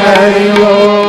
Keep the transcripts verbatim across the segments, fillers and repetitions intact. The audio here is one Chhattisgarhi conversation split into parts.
हरि ओम।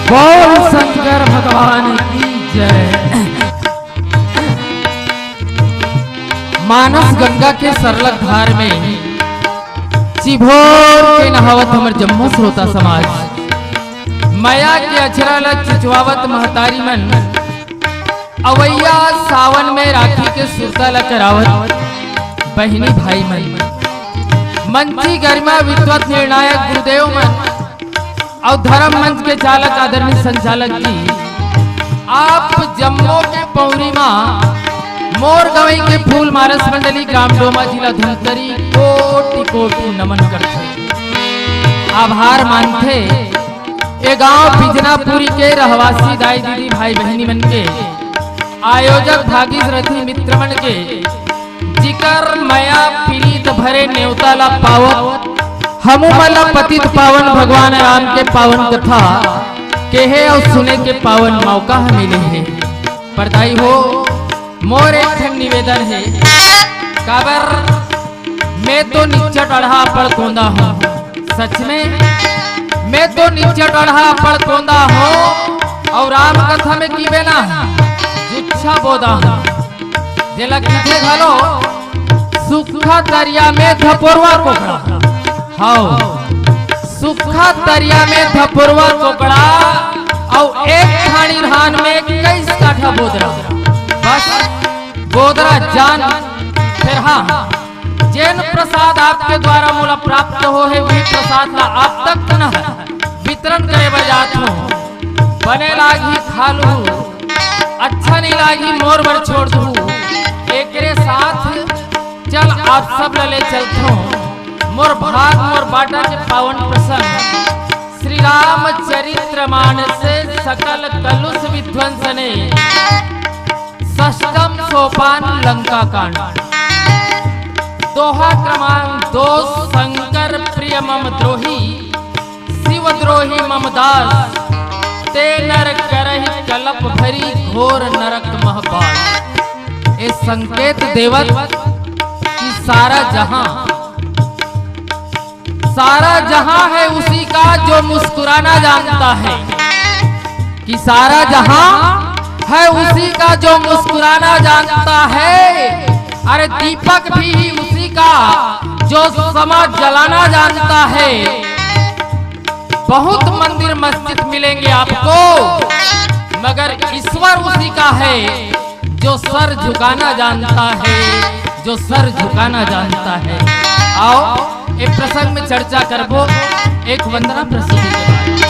बोल शंकर भगवान की जय। मानस गंगा के सरलग धार में चिभोर के नहावत हमर जम्मो श्रोता समाज, मया के अचरा ल चिचवावत महतारी मन, अवैया सावन में राखी के सुरता ल करावत बहिनी भाई मन, मंची गरिमा विद्वत निर्णायक गुरुदेव मन, अउ धर्म मंच के चालक आदरणीय संचालक जी, आप जम्मो के पौरी मा मोर गवई के फूल मानस मंडली ग्राम डोमा जिला धमतरी कोटि कोटि नमन करथे, आभार मानथे। ए गांव बिजनापुरी के रहवासी दाई दीदी भाई बहिनी मन के, आयोजक भागीश रथी मित्र मन के, जिकर मया पीरीत भरे नेवता ला पावत, हमू मन ला पतित पावन भगवान राम के पावन कथा केहे अउ सुने के पावन मौका ह मिले हे। पर दाई हो, मोर एक ठन निवेदन हे, काबर मैं तो निच्चट अड़हा पड़ कोंदा हूँ, सच में मैं तो निच्चट अड़हा पड़ कोंदा हूँ, अउ राम कथा में की बेना जुच्छा बोदा हूँ। जेला कहिथे घलो सुक्खा तरिया में धपोरवा कोकड़ा। हव, सुक्खा तरिया में धपोरवा कोकड़ा, अउ एक थानी धान में इक्कीस काठा बोदरा। बस बोदरा जान। फेर हाँ, जेन प्रसाद आपके द्वारा मोला प्राप्त हो हे, वही प्रसाद ला आप तक पुनः वितरण करे बर जात हूँ। बने लागही खा लूहू, अच्छा नहीं लागही मोर बर छोड़ दूहू। एकरे साथ चल आप सब ला ले चलथों मोर भाग मोर बाटा के पावन प्रसंग श्री रामचरित्र मानस सकल कलुष विध्वंसने। षष्ठम सोपान लंका कांड। दोहा क्रमांक दो। शंकर प्रिय मम द्रोही, शिव द्रोही मम दास, ते नर करहि कलप भरी घोर नरक महबास। ए संकेत देवत कि सारा जहां, सारा जहां है उसी का जो मुस्कुराना जानता है, कि सारा जहां है उसी का जो मुस्कुराना जानता है। अरे दीपक भी उसी का जो समाज जलाना जानता है। बहुत मंदिर मस्जिद मिलेंगे आपको, मगर ईश्वर उसी का है जो सर झुकाना जानता है, जो सर झुकाना जानता है। आओ, एक प्रसंग में चर्चा करबो, एक वंदना प्रस्तुति के बाद।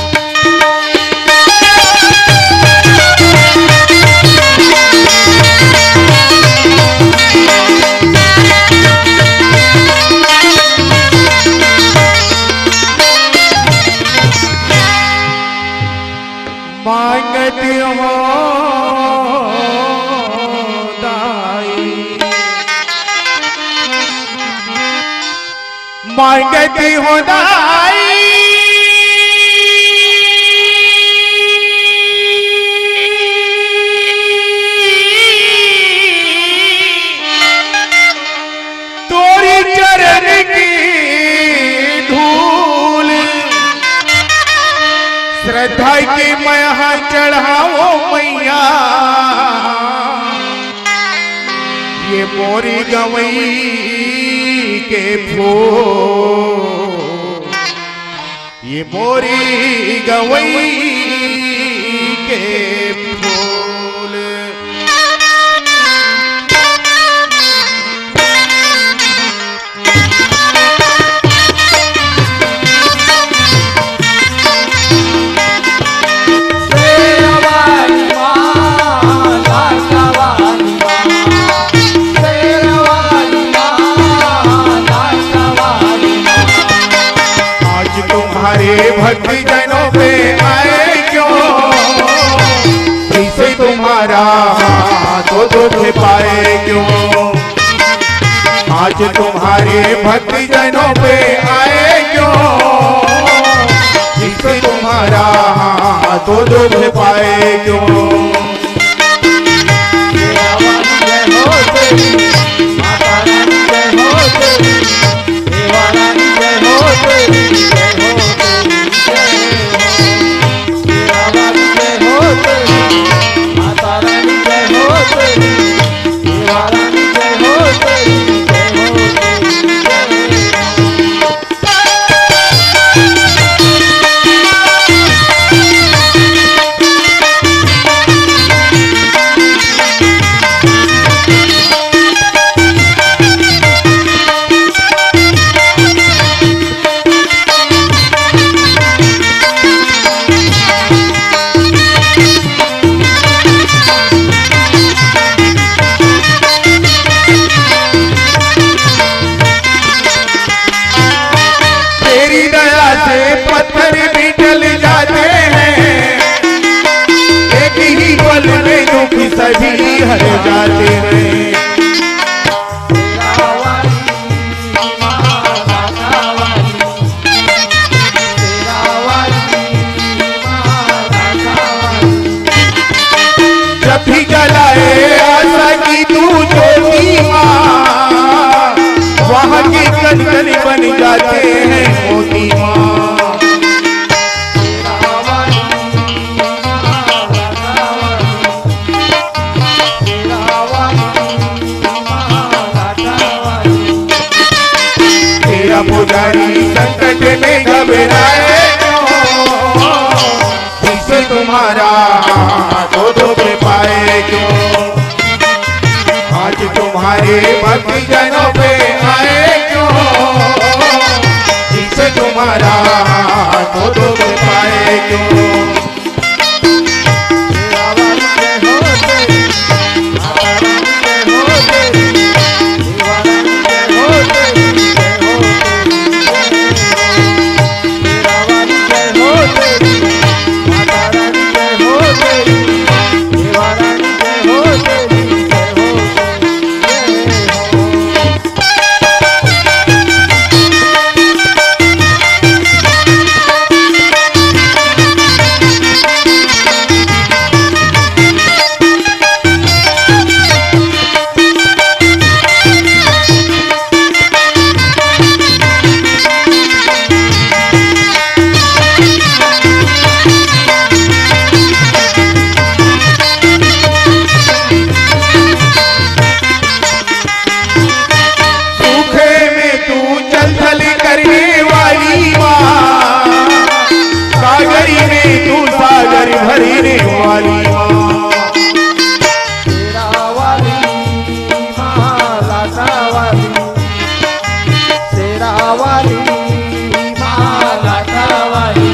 मांगती हो दाई, मांगती हो दाई, तोरी चरण की धूल श्रद्धा के मैं चढ़ाओ मैया। ये मोरी गवई के फूल, ये मोरी गवई के फूल। शेरवाली माँ, लाटावाली माँ, शेरवाली माँ, लाटावाली माँ। आज तुम्हारे भक्तजनों पे आए क्यों, जिससे तुम्हारा हाथ दुख पाए क्यों। आज तुम्हारे भक्तजनों पे आए क्यों, जिससे तुम्हारा हाथ दुख पाए क्यों। शेरावाली जय हो तेरी, माता रानी जय हो तेरी, शेरावाली जय हो तेरी, जय हो तेरी, जय हो। शेरावाली जय हो तेरी, माता रानी जय हो तेरी, शेरावाली जय हो तेरी, जय हो तेरी, जय हो। तेरी दया से पत्थर भी जल जाते हैं, एक ही पल में दुख सभी हर जाते हैं। जब भी जलाए आशा की तू ज्योति माँ, वहाँ के कण कण बन जाते हैं मोती माँ। तेरा पुजारी संकट में घबराए क्यों, जिससे तुम्हारा हाथ दुख पाए क्यों। आज तुम्हारे भक्तजनों पे आए क्यों, जिससे तुम्हारा हाथ दुख पाए क्यों। सूखे में तू जल थल करने वाली माँ, सागरी में तू सागर भरने वाली माँ। शेरावाली माँ, लाटावाली, शेरावाली माँ, लाटावाली।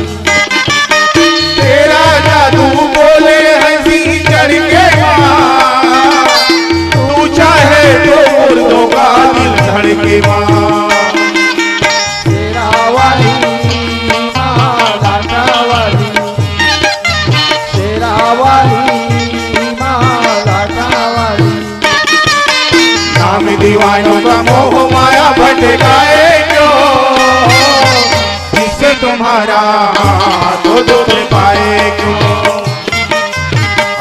तेरा जादू बोले हंसी चढ़ के माँ, तू चाहे तो मुर्दों का दिल धड़के माँ। शेरावाली माँ, लाटावाली, शेरावाली माँ, लाटावाली। नाम दीवानों का मोह माया भटकाए क्यों, जिससे तुम्हारा हाथ दुख पाए क्यों।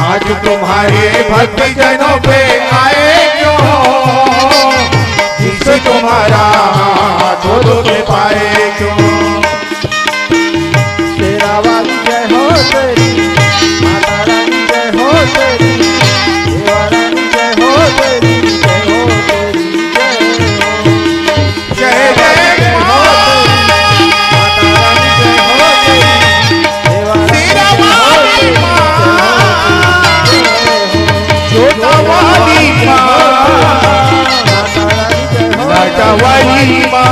आज तुम्हारे भक्तजनों पे आए क्यों, जिससे तुम्हारा हाथ दुख पाए क्यों। शेरावाली जय हो तेरी, माता रानी जय हो तेरी, देवा रानी जय हो तेरी, जय हो तेरी, जय हो। जय जय माता रानी जय हो तेरी, देवा रानी जय हो तेरी, जय हो महिमा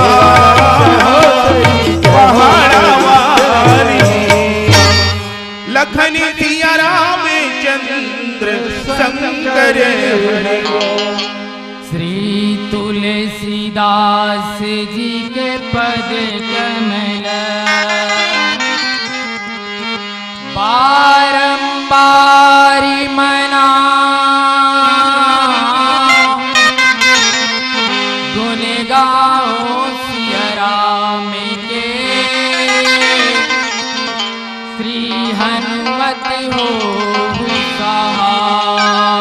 पहाड़ा वाली। लखन सिया रामचंद्र शंकर हरि। श्री तुलसीदास जी के पद कमल बारंबार मना, गुण गाओ सिया राम के, श्री हनुमत हो सहाय।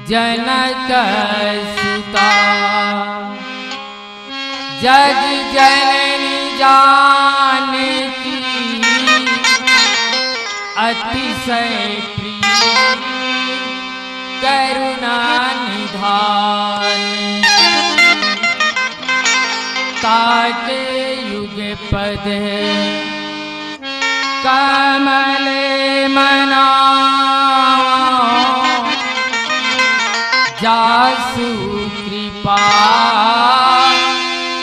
जनक सुता जग जननी जानकी, अतिशय प्रिय करुणा निधान। ताके युग पद कमल मना, जासु कृपा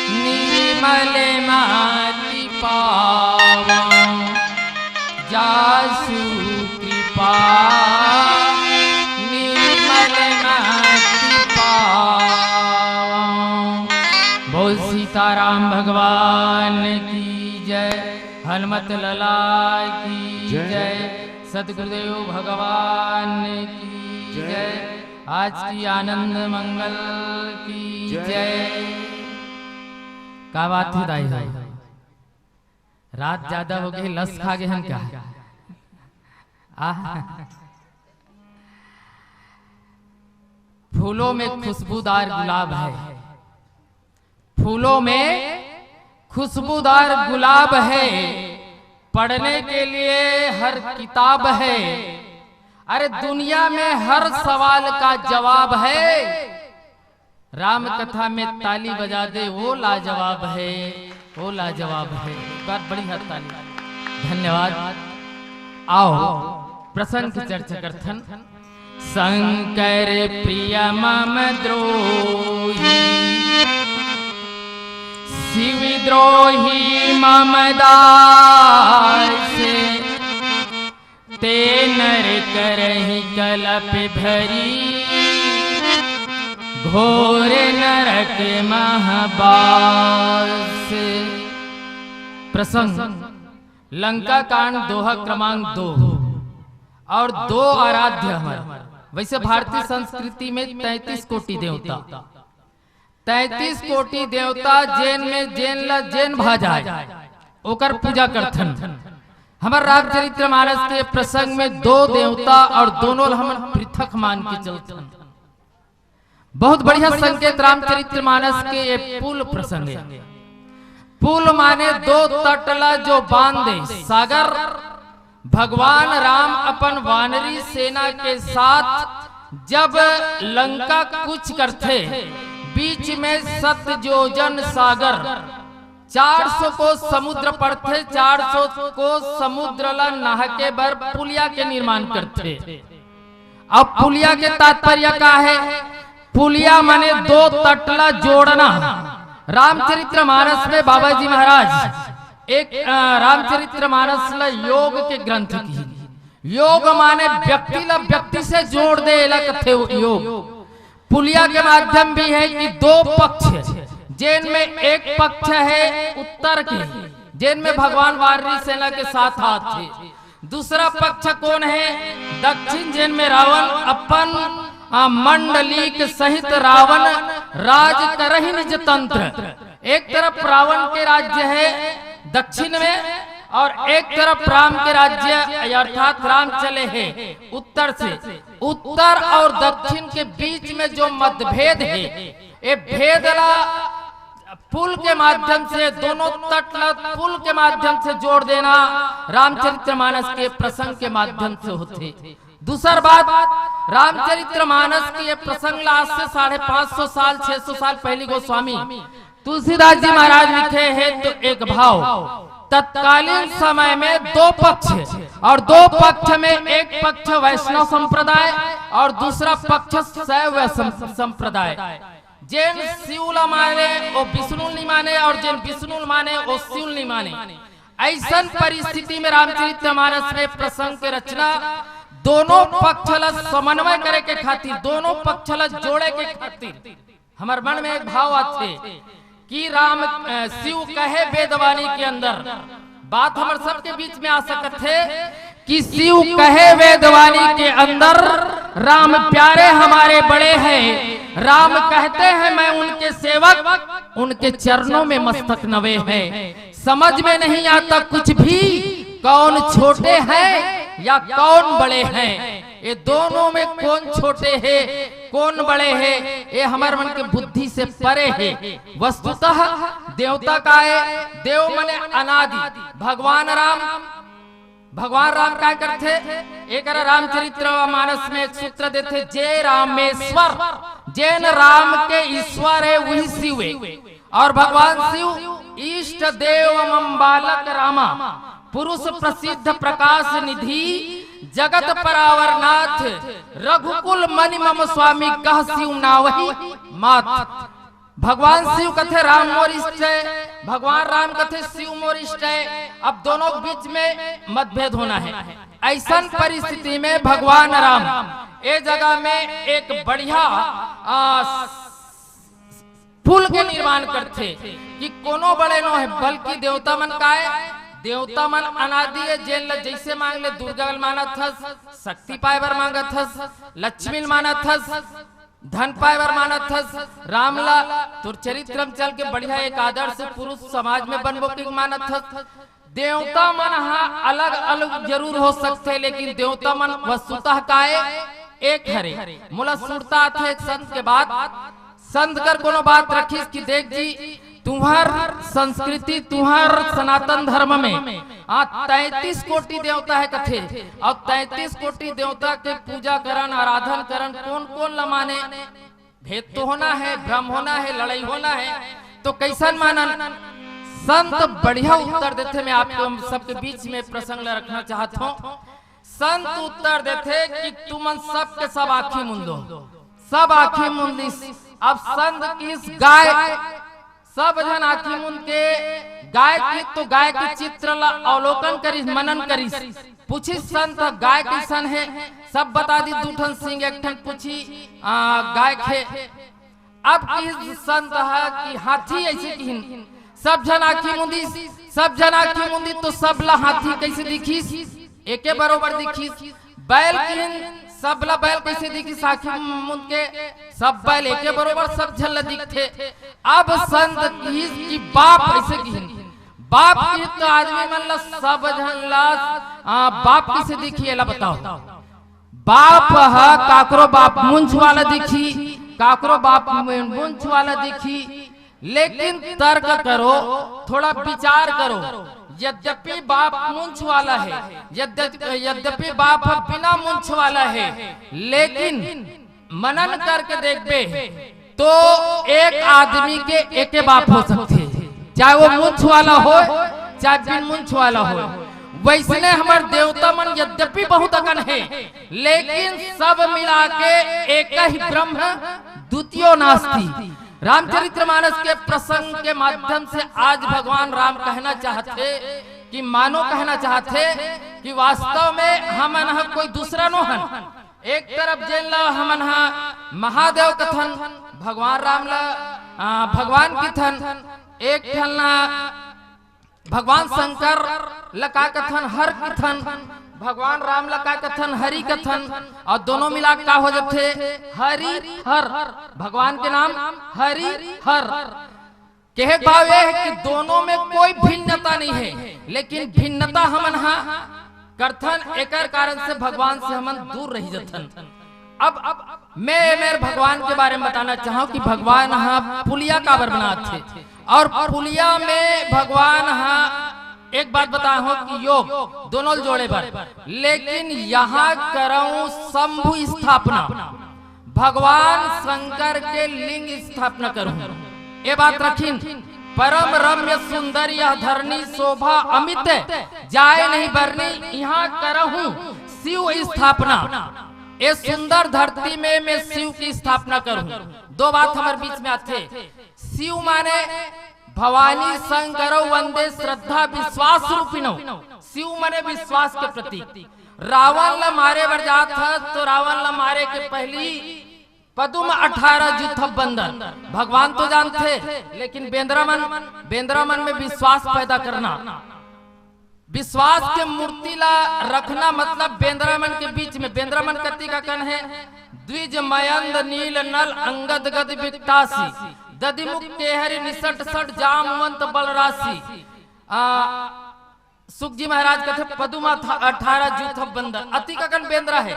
निर्मल मति पावा। जासु कृपा निर्मल मति पावा। बोल सीताराम भगवान की जय, हनुमत लला की जय। जय, सतगुरुदेव भगवान की जय। जय, आज की आनंद मंगल की जय। जय। का बात है दाई भाई, रात ज्यादा हो गई, लस खा गए हम क्या? आ? फूलों में खुशबूदार गुलाब है, फूलों में खुशबूदार गुलाब है, पढ़ने के लिए हर किताब है। अरे, दुनिया में हर सवाल का जवाब है। राम कथा में ताली बजा दे, वो लाजवाब है, वो लाजवाब है। एक बार बड़ी हाथ ताली। धन्यवाद। आओ, प्रसंग की चर्चा करथन। शंकर प्रिय मम द्रोही, शिव द्रोही मम दास, ते नर करहि कलप भरी, घोर नरक महबास। प्रसंग लंका कांड दोहा क्रमांक दो। और दो आराध्य हमारे। वैसे भारतीय संस्कृति में तैंतीस कोटि देवता, तैंतीस कोटि देवता जेन में जेन ला जेन भा जाए, ओकर पूजा करथन। हमर रामचरित्र मानस के प्रसंग में दो देवता और दोनों ला हमन पृथक मान के चलथन। बहुत बढ़िया संकेत रामचरित्र मानस के ये पुल प्रसंग है। पुल माने दो तट ला जो बांध दे, सागर। भगवान राम अपन वानरी सेना के साथ जब लंका कूच करथे, बीच में सत योजन सागर, चार सौ कोस समुद्र पड़थे, चार सौ कोस समुद्र ला नहा के बर पुलिया के निर्माण करथे। अब पुलिया के तात्पर्य का है? पुलिया माने दो तट ला जोड़ना। रामचरित्र मानस में बाबा जी महाराज एक, अ, रामचरित्र मानस ला योग के ग्रंथ की। योग माने व्यक्ति ला व्यक्ति से जोड़ दे, एला कथे योग। पुलिया के माध्यम भी है कि दो पक्ष, जेन में एक पक्ष है उत्तर के, जेन में भगवान वानरी सेना के साथ हाथ है, दूसरा पक्ष कौन है? दक्षिण, जेन में रावण अपन, आ, मंडलीक सहित रावण राज करहि निज तंत्र। एक तरफ रावण के राज्य है दक्षिण में और एक तरफ राम के राज्य अर्थात राम चले हैं उत्तर से। उत्तर और दक्षिण के बीच में जो मतभेद है, ये भेद ला पुल के माध्यम से, दोनों तट ला पुल के माध्यम से जोड़ देना रामचरित्र मानस के प्रसंग के माध्यम से होथे। दूसर बात, रामचरित्र मानस के ये प्रसंग ला आज से साढ़े पांच सौ साल, छह सौ साल पहली गोस्वामी तुलसीदास जी महाराज लिखे हैं तो एक भाव। तत्कालीन समय में दो पक्ष, और दो पक्ष में एक पक्ष वैष्णव संप्रदाय और दूसरा पक्ष शैव सम-, संप्रदाय। जेन शिव ला माने, वो विष्णु नहीं माने, और जेन विष्णु ला माने, वो शिव नहीं माने। ऐसन परिस्थिति में रामचरित मानस में प्रसंग के रचना दोनों पक्ष ला समन्वय करे के खातिर, दोनों पक्ष ला जोड़े के खातिर हमर मन में एक भाव आथे कि राम, अ, शिव कहे वेदवाणी के अंदर, बात हमर सबके बीच में आ सकत हे कि शिव कहे वेदवाणी के अंदर, "राम प्यारे हमारे बड़े हैं, राम कहते हैं मैं उनके सेवक, उनके चरणों में मस्तक नवे हैं।" समझ में नहीं आता कुछ भी, कौन छोटे हैं या कौन बड़े हैं, ये दोनों में कौन छोटे हे, कौन बड़े हे, ये हमर मन के बुद्धि से परे हे। वस्तुतः देवता काय, देव मने अनादि। भगवान राम, भगवान राम काय करथे? एकरा रामचरित्र मानस में एक सूत्र देथे, "जे रामेश्वर", जेन राम के ईश्वर हे, वही शिव हे। और भगवान शिव, "इष्ट देव मम बालक रामा, पुरुष प्रसिद्ध प्रकाश निधि, जगत परावरनाथ, रघुकुल मनि मम स्वामी, कह शिव नावहि मात।" भगवान शिव कथे, "राम मोर इष्ट हे", भगवान राम कथे, "शिव मोर इष्ट हे।" अब दोनों के बीच में मतभेद होना हे। ऐसन परिस्थिति में भगवान राम ए जगह में एक बढ़िया, आ, पुल के निर्माण करथे कि कोनो बड़े नो हे, बल्कि देवता मन काय, देवता मन अनादि हे, जेन ल जैसे मांग ले, दुर्गा ल मानत हस, शक्ति पाए बर मांगत हस, लक्ष्मी ल मानत हस, धन पाए बर मानत हस, राम ला तोर चरित्र म चल के बढ़िया एक आदर्श पुरुष समाज में बनबो के मानत हस। देवता मन ह अलग-अलग जरूर हो सकथे, लेकिन देवता मन वस्तुतः काय एक हरे। मोला सुरता आथे एक संत के बात, संत कर कोनो बात रखिस कि देख जी, तुम्हर संस्कृति, तुम्हर सनातन धर्म में आ तैंतीस कोटि देवता हे कथे, अउ तैंतीस कोटि देवता के पूजा करन, आराधन करन, कोन-कोन ल माने? भेद तो होना हे, भ्रम होना हे, लड़ाई होना हे, तो कैसन मानन? संत बढ़िया उत्तर देथे। मैं आप सबके बीच में प्रसंग ल रखना चाहत हूँ। संत उत्तर देथे कि तुमन सबके सब आँखी मुंदो, सब आँखी मुंदिस। अब संत किहिस गाय, सब झन आँखी मुंद के गाय के, तो गाय के चित्र ला अवलोकन करिस, मनन करिस। पूछिस संत, "गाय कइसन हे?" सब बता दिस, दू ठन सींग, एक ठन पूछी, आ, गाय के। अब किहिस संत ह कि हाथी, अइसे किहिन। सब झन आँखी मुंदिस, सब झन आँखी मुंदिस तो सब ला हाथी कइसे दिखिस? एके बरोबर दिखिस। बैल किहिन, सब ला बैल कइसे दिखिस? आँखी मुंद के सब बैल एके बरोबर सब झन ला दिखथे। अब संत किहिस कि बाप, अइसे किहिन, बाप किहिस तो आदमी मन ला, सब झन ला, आ, बाप कइसे दिखही, एला बताओ। बाप ह काकरो बाप मूंछ वाला दिखही, काकरो बाप मूंछ वाला दिखही, लेकिन तर्क करो, थोड़ा विचार करो। यद्यपि बाप मूंछ वाला हे, यद्य-, यद्यपि बाप ह बिना मूंछ वाला हे, लेकिन मनन करके देखबे तो एक आदमी के एके बाप हो सकथे, चाहे वो मूंछ वाला हो, चाहे बिन मूंछ वाला हो। वैसने हमर देवता मन यद्यपि बहुत अकन हे, लेकिन सब मिला के एक ही ब्रह्म, द्वितीयो नास्ति। रामचरित्र मानस के प्रसंग के माध्यम से आज भगवान राम कहना चाहथे कि मानो कहना चाहथे कि वास्तव में हमन ह कोई दूसरा नो हन। एक तरफ जेन ला हमन ह महादेव कथन, भगवान राम ला, आ, भगवान किथन, एक ठन ला भगवान शंकर ला का कथन, हर किथन, भगवान राम ला का कथन, हरि कथन, अउ दोनों मिला के का हो जाथे? हरि हर। भगवान के नाम हरि हर। कहे के भाव ये हे कि दोनों में कोई भिन्नता नहीं हे, लेकिन भिन्नता हमन ह करथन, एकर कारण से भगवान से हमन दूर रहि जथन। अब, अब मैं मेर भगवान के बारे में बताना चाहूं कि भगवान ह पुलिया काबर बनाथे, अउ पुलिया में भगवान ह, एक बात बताहूं कि योग दोनों ल जोड़े बर, लेकिन यहाँ करहूं शंभु स्थापना, भगवान शंकर के लिंग स्थापना करहूं। ए बात रखिन, "परम रम्य सुंदर यह धरनी, शोभा अमित जाय नहीं बरनी, यहाँ करहूं शिव स्थापना।" ए सुंदर धरती में मैं शिव की स्थापना करहूं। दो बात हमर बीच में आथे। शिव माने भवानी शंकरौ वंदे श्रद्धा विश्वास रूपिणौ। शिव माने विश्वास के प्रतीक। रावण ला मारे बर जात ह, तो रावण ला मारे के पहली पदुम अठारह जूथब बंदन। भगवान तो जानथे, लेकिन बेंदरा मन, बेंदरा मन में विश्वास पैदा करना। विश्वास के मूर्ति ला रखना मतलब बेंदरा मन के बीच में, बेंदरा मन कति का कन है, द्विज मयंद नील नल अंगद गद बिकटासी, दधिमुख केहरि निसट सट जामवंत बलरासी। आ, सुखजी महाराज कथे पदुमा था अठारह जूथब बंदन, अति का कन बेंदरा है।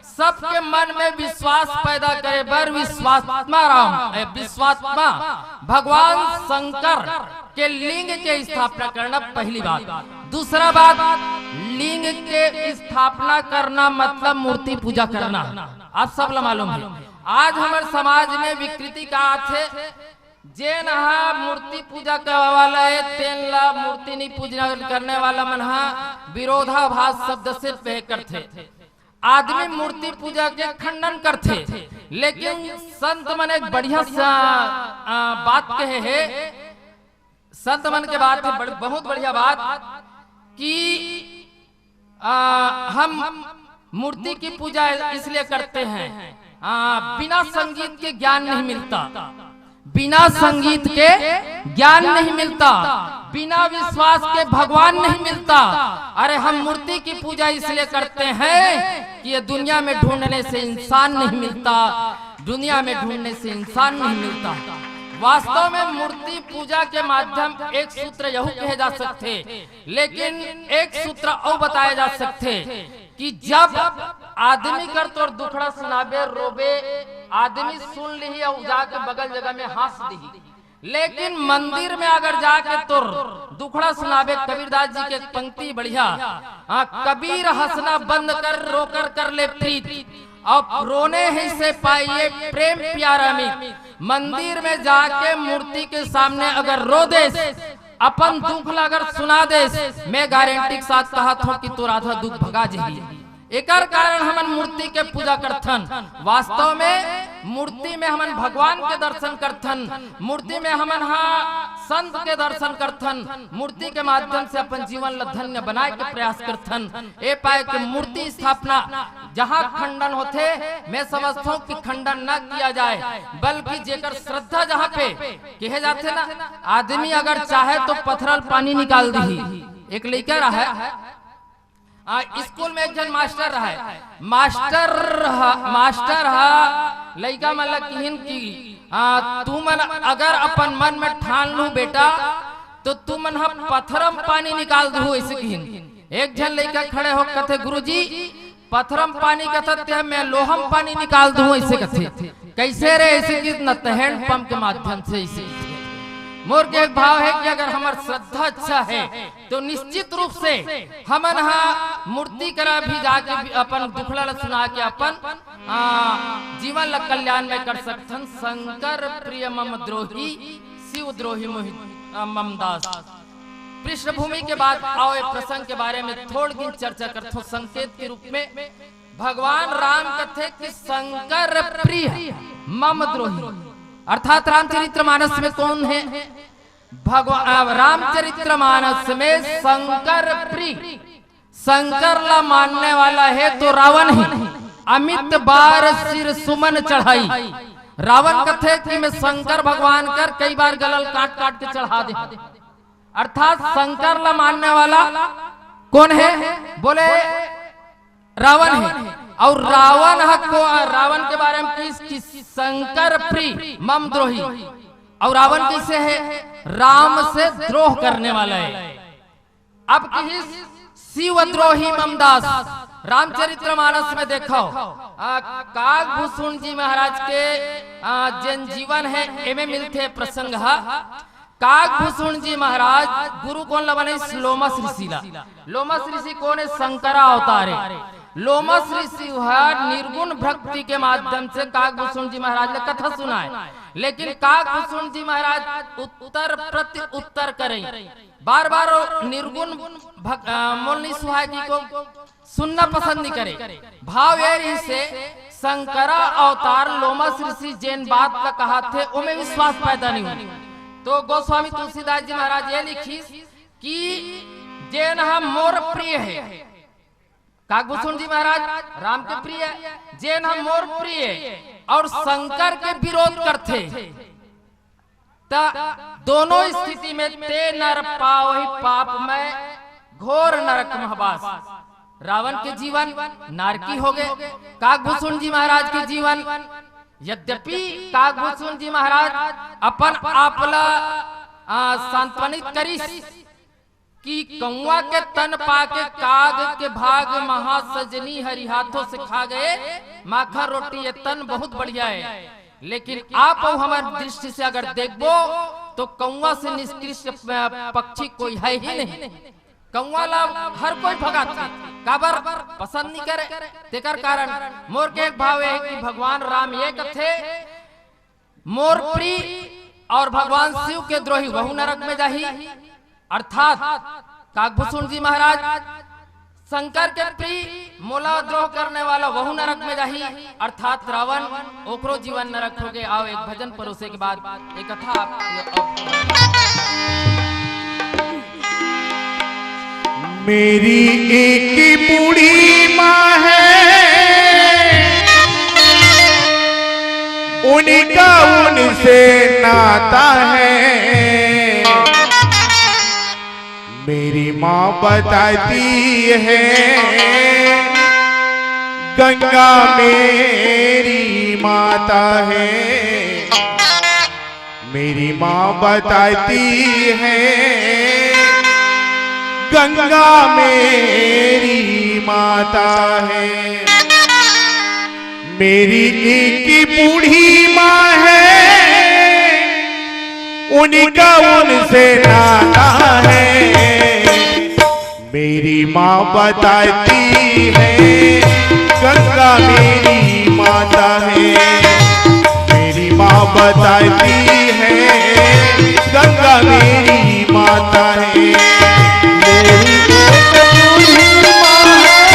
सबके मन में विश्वास पैदा करे बर विश्वात्मा राम, ए, विश्वात्मा भगवान शंकर के लिंग के स्थापना करना पहली बात। दूसरा बात, लिंग के स्थापना करना मतलब मूर्ति पूजा करना। आप सब ला मालूम है, आज हमर समाज में विकृति का आथे, जेन ह मूर्ति पूजा करने वाला है, तेन ला मूर्ति नहीं पूजना करने वाला मन ह विरोधाभास शब्द से बहे करथे। आदमी मूर्ति पूजा के खंडन करथे, लेकिन संत मन एक बढ़िया सा, आ, बात कहे हे। संत मन के बात है, बड़-, बहुत बढ़िया बात कि, आ, हम मूर्ति की पूजा इसलिए करते हैं, आ, बिना संगीत के ज्ञान नहीं मिलता, बिना संगीत के ज्ञान नहीं मिलता, बिना विश्वास के भगवान नहीं मिलता। अरे, हम मूर्ति की पूजा इसलिए करते हैं कि ये दुनिया में ढूंढने से इंसान नहीं मिलता, दुनिया में ढूंढने से इंसान नहीं मिलता। वास्तव में मूर्ति पूजा के माध्यम एक सूत्र यहू कहे जा सकथे, लेकिन एक सूत्र अउ बताए जा सकथे कि जब आदमी कर तोर दुखड़ा सुनाबे, रोबे, आदमी सुन लिही अउ जाके बगल जगह में हंस दिही, लेकिन मंदिर में अगर जाके तोर दुखड़ा सुनाबे, कबीरदास जी के एक पंक्ति बढ़िया, हाँ, कबीर हंसना बंद कर, रोकर कर ले प्रीत, अब रोने ही से पाइए प्रेम प्यारा मीत। मंदिर में जाके मूर्ति के सामने अगर रो देस, अपन दुख ला अगर सुना देस, मैं गारंटी के साथ कहत हूँ कि तोर आधा दुख भगा जही। एकर कारण हमन मूर्ति के पूजा करथन। वास्तव में मूर्ति में हमन भगवान के दर्शन करथन, मूर्ति में हमन हा संत के दर्शन करथन, मूर्ति के माध्यम से अपन जीवन ला धन्य बनाए के प्रयास करथन। ए पाए के मूर्ति स्थापना जहाँ खंडन होथे, मैं समझता हूँ कि खंडन न किया जाए, बल्कि जेकर श्रद्धा जहाँ पे कहे जाथे ना, आदमी अगर चाहे तो पथरल पानी निकाल दिही। एक लइका रहा है, आ, स्कूल में एक झन मास्टर रहा है, मास्टर ह, मास्टर ह लइका मन ला किहिन कि, आ, तू मन अगर अपन मन में ठान लू बेटा, तो तू मन ह पथरम पानी निकाल दू, ऐसे किहिन। एक झन लइका खड़े हो कथे, "गुरुजी, पथरम पानी कथत ते, मैं लोहम पानी निकाल दू," ऐसे कथे। कैसे रे? ऐसे कि न तो हैंड पंप के माध्यम से, ऐसे कि मोर के एक भाव है कि अगर हमर श्रद्धा अच्छा है, तो निश्चित रूप से हमन हा मूर्ति करा भी जाके भी अपन दुखड़ा ला सुना के अपन, आ, जीवन ला कल्याण में कर सकथन। शंकर प्रिय मम द्रोही, शिव द्रोही मोहि, आ, मम दास। पृष्ठभूमि के बाद आओ, ए प्रसंग के बारे में थोड़ दिन चर्चा करथो संकेत के रूप में। भगवान राम कथे कि शंकर प्रिय मम द्रोही, अर्थात रामचरित्र मानस में कौन है? भगवान रामचरित्र मानस में शंकर प्रिय, शंकर ला मानने वाला है तो रावण ही। अमित बार सिर सुमन चढ़ाई। रावण कथे कि मैं शंकर भगवान कर कई बार गला ल काट काट के चढ़ा दे, अर्थात शंकर ला मानने वाला कौन है? बोले रावण है। और रावण ह को, रावण के बारे में किस, किस शंकर प्रिय मम द्रोही। और रावण कैसे है? राम से द्रोह करने वाला है। अब किहिस शिव द्रोही मम दास। रामचरित्र मानस में देखो, आ, कागभूषण जी महाराज के, आ, जेन जीवन है, एमे मिलथे प्रसंग ह। कागभूषण जी महाराज गुरु कोन ला बनइस? लोमस ऋषि ला। लोमस ऋषि कोन है? शंकरा अवतार है। लोमस ऋषि ह निर्गुण भक्ति के माध्यम से कागभूषण जी महाराज ला कथा सुनाए, लेकिन कागभूषण जी महाराज उत्तर प्रति उत्तर करे। बार बार निर्गुण भग-, अ, मोल नहीं सुहाय गीत को सुनना पसंद नहीं करे। भाव ये रहिसे शंकरा अवतार लोमस ऋषि जेन बात ला कहाथे, ओमे विश्वास पैदा नहीं हुई। तो गोस्वामी तुलसीदास जी महाराज ये लिखिस कि जेन ह मोर प्रिय हे, काकभूषण जी महाराज राम के प्रिय, जेन ह मोर प्रिय और शंकर के विरोध करथे, त दोनों स्थिति में ते नर पावही पापमय घोर नरक महबास। रावण के जीवन नारकी हो गए, काकभूषण जी महाराज के जीवन, यद्यपि काकभूषण जी महाराज अपन आपला, आ, सांत्वनित करिस कि कौवा के तन पाके काग के भाग, महासजनी हरि हाथों से खा गए माखा रोटी, ये तन बहुत बढ़िया है, लेकिन आप अउ हमर दृष्टि से अगर देखबो तो कौवा से निष्कृष्ट प-, पक्षी कोई है ही नहीं। कौवा ला हर कोई भगाथे, काबर पसंद नहीं करे। तेकर कारण मोर के एक भाव है कि भगवान राम ये कथे, मोर प्रिय और भगवान शिव के द्रोही वहू नरक में जाही, अर्थात काकभूषण जी महाराज शंकर के प्रिय मोला द्रोह करने वाला वहू नरक में जाही, अर्थात रावण ओकरो जीवन नरक हो गए। आओ एक भजन परोसे के बाद एक कथा आप मेरी एक बूढ़ी माँ है, उनका उनसे नाता है। मेरी माँ बताती है, गंगा मेरी माता है। मेरी माँ बताती है, गंगा मेरी माता है। मेरी एक बूढ़ी माँ है, उनका उनसे नाता है। मेरी माँ बताती है, गंगा मेरी माता है। मेरी माँ बताती है, गंगा मेरी माता है। मेरी एक बूढ़ी माँ है,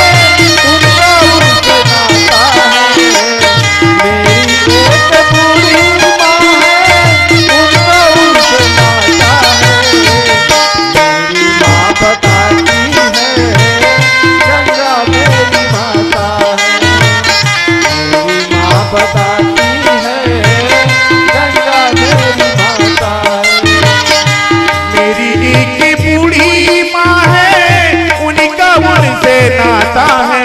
उनका उनसे नाता है। मेरी एक बूढ़ी माँ है, उनका उनसे नाता है। मेरी माँ बताती है, गंगा मेरी माता है। मेरी माँ बताती है, गंगा मेरी माता है। मेरी एक बूढ़ी माँ है, उनका उनसे नाता है। मेरी एक बूढ़ी माँ है, उनका उनसे नाता है। मेरी माँ बताती है, गंगा मेरी माता है। मेरी माँ बताती है, गंगा मेरी माता है। मेरी एक बूढ़ी माँ है, उनका उनसे नाता है।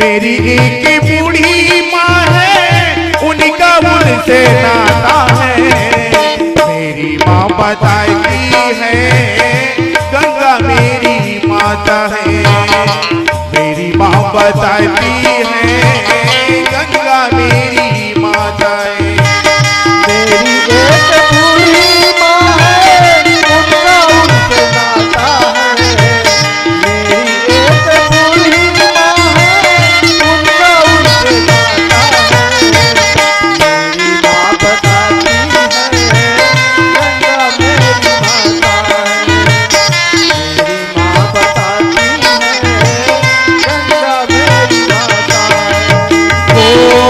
मेरी एक बूढ़ी माँ है, उनका उनसे नाता है। मेरी माँ बताती है, गंगा मेरी माता है। मेरी माँ बताती है, गंगा मेरी माता है। ओ,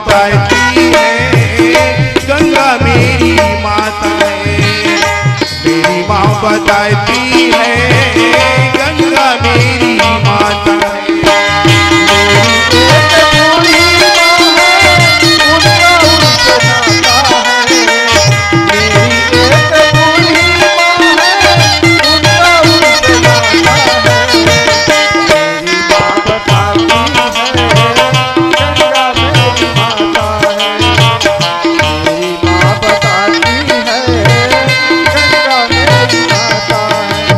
बताती है, गंगा मेरी माता है। मेरी माँ बताती है, गंगा मेरी माता है। मेरी एक बूढ़ी माँ है, उनका उनसे नाता है। मेरी एक बूढ़ी माँ है, उनका उनसे नाता है। मेरी माँ बताती है, गंगा मेरी माता है। मेरी माँ बताती है, गंगा मेरी माता है।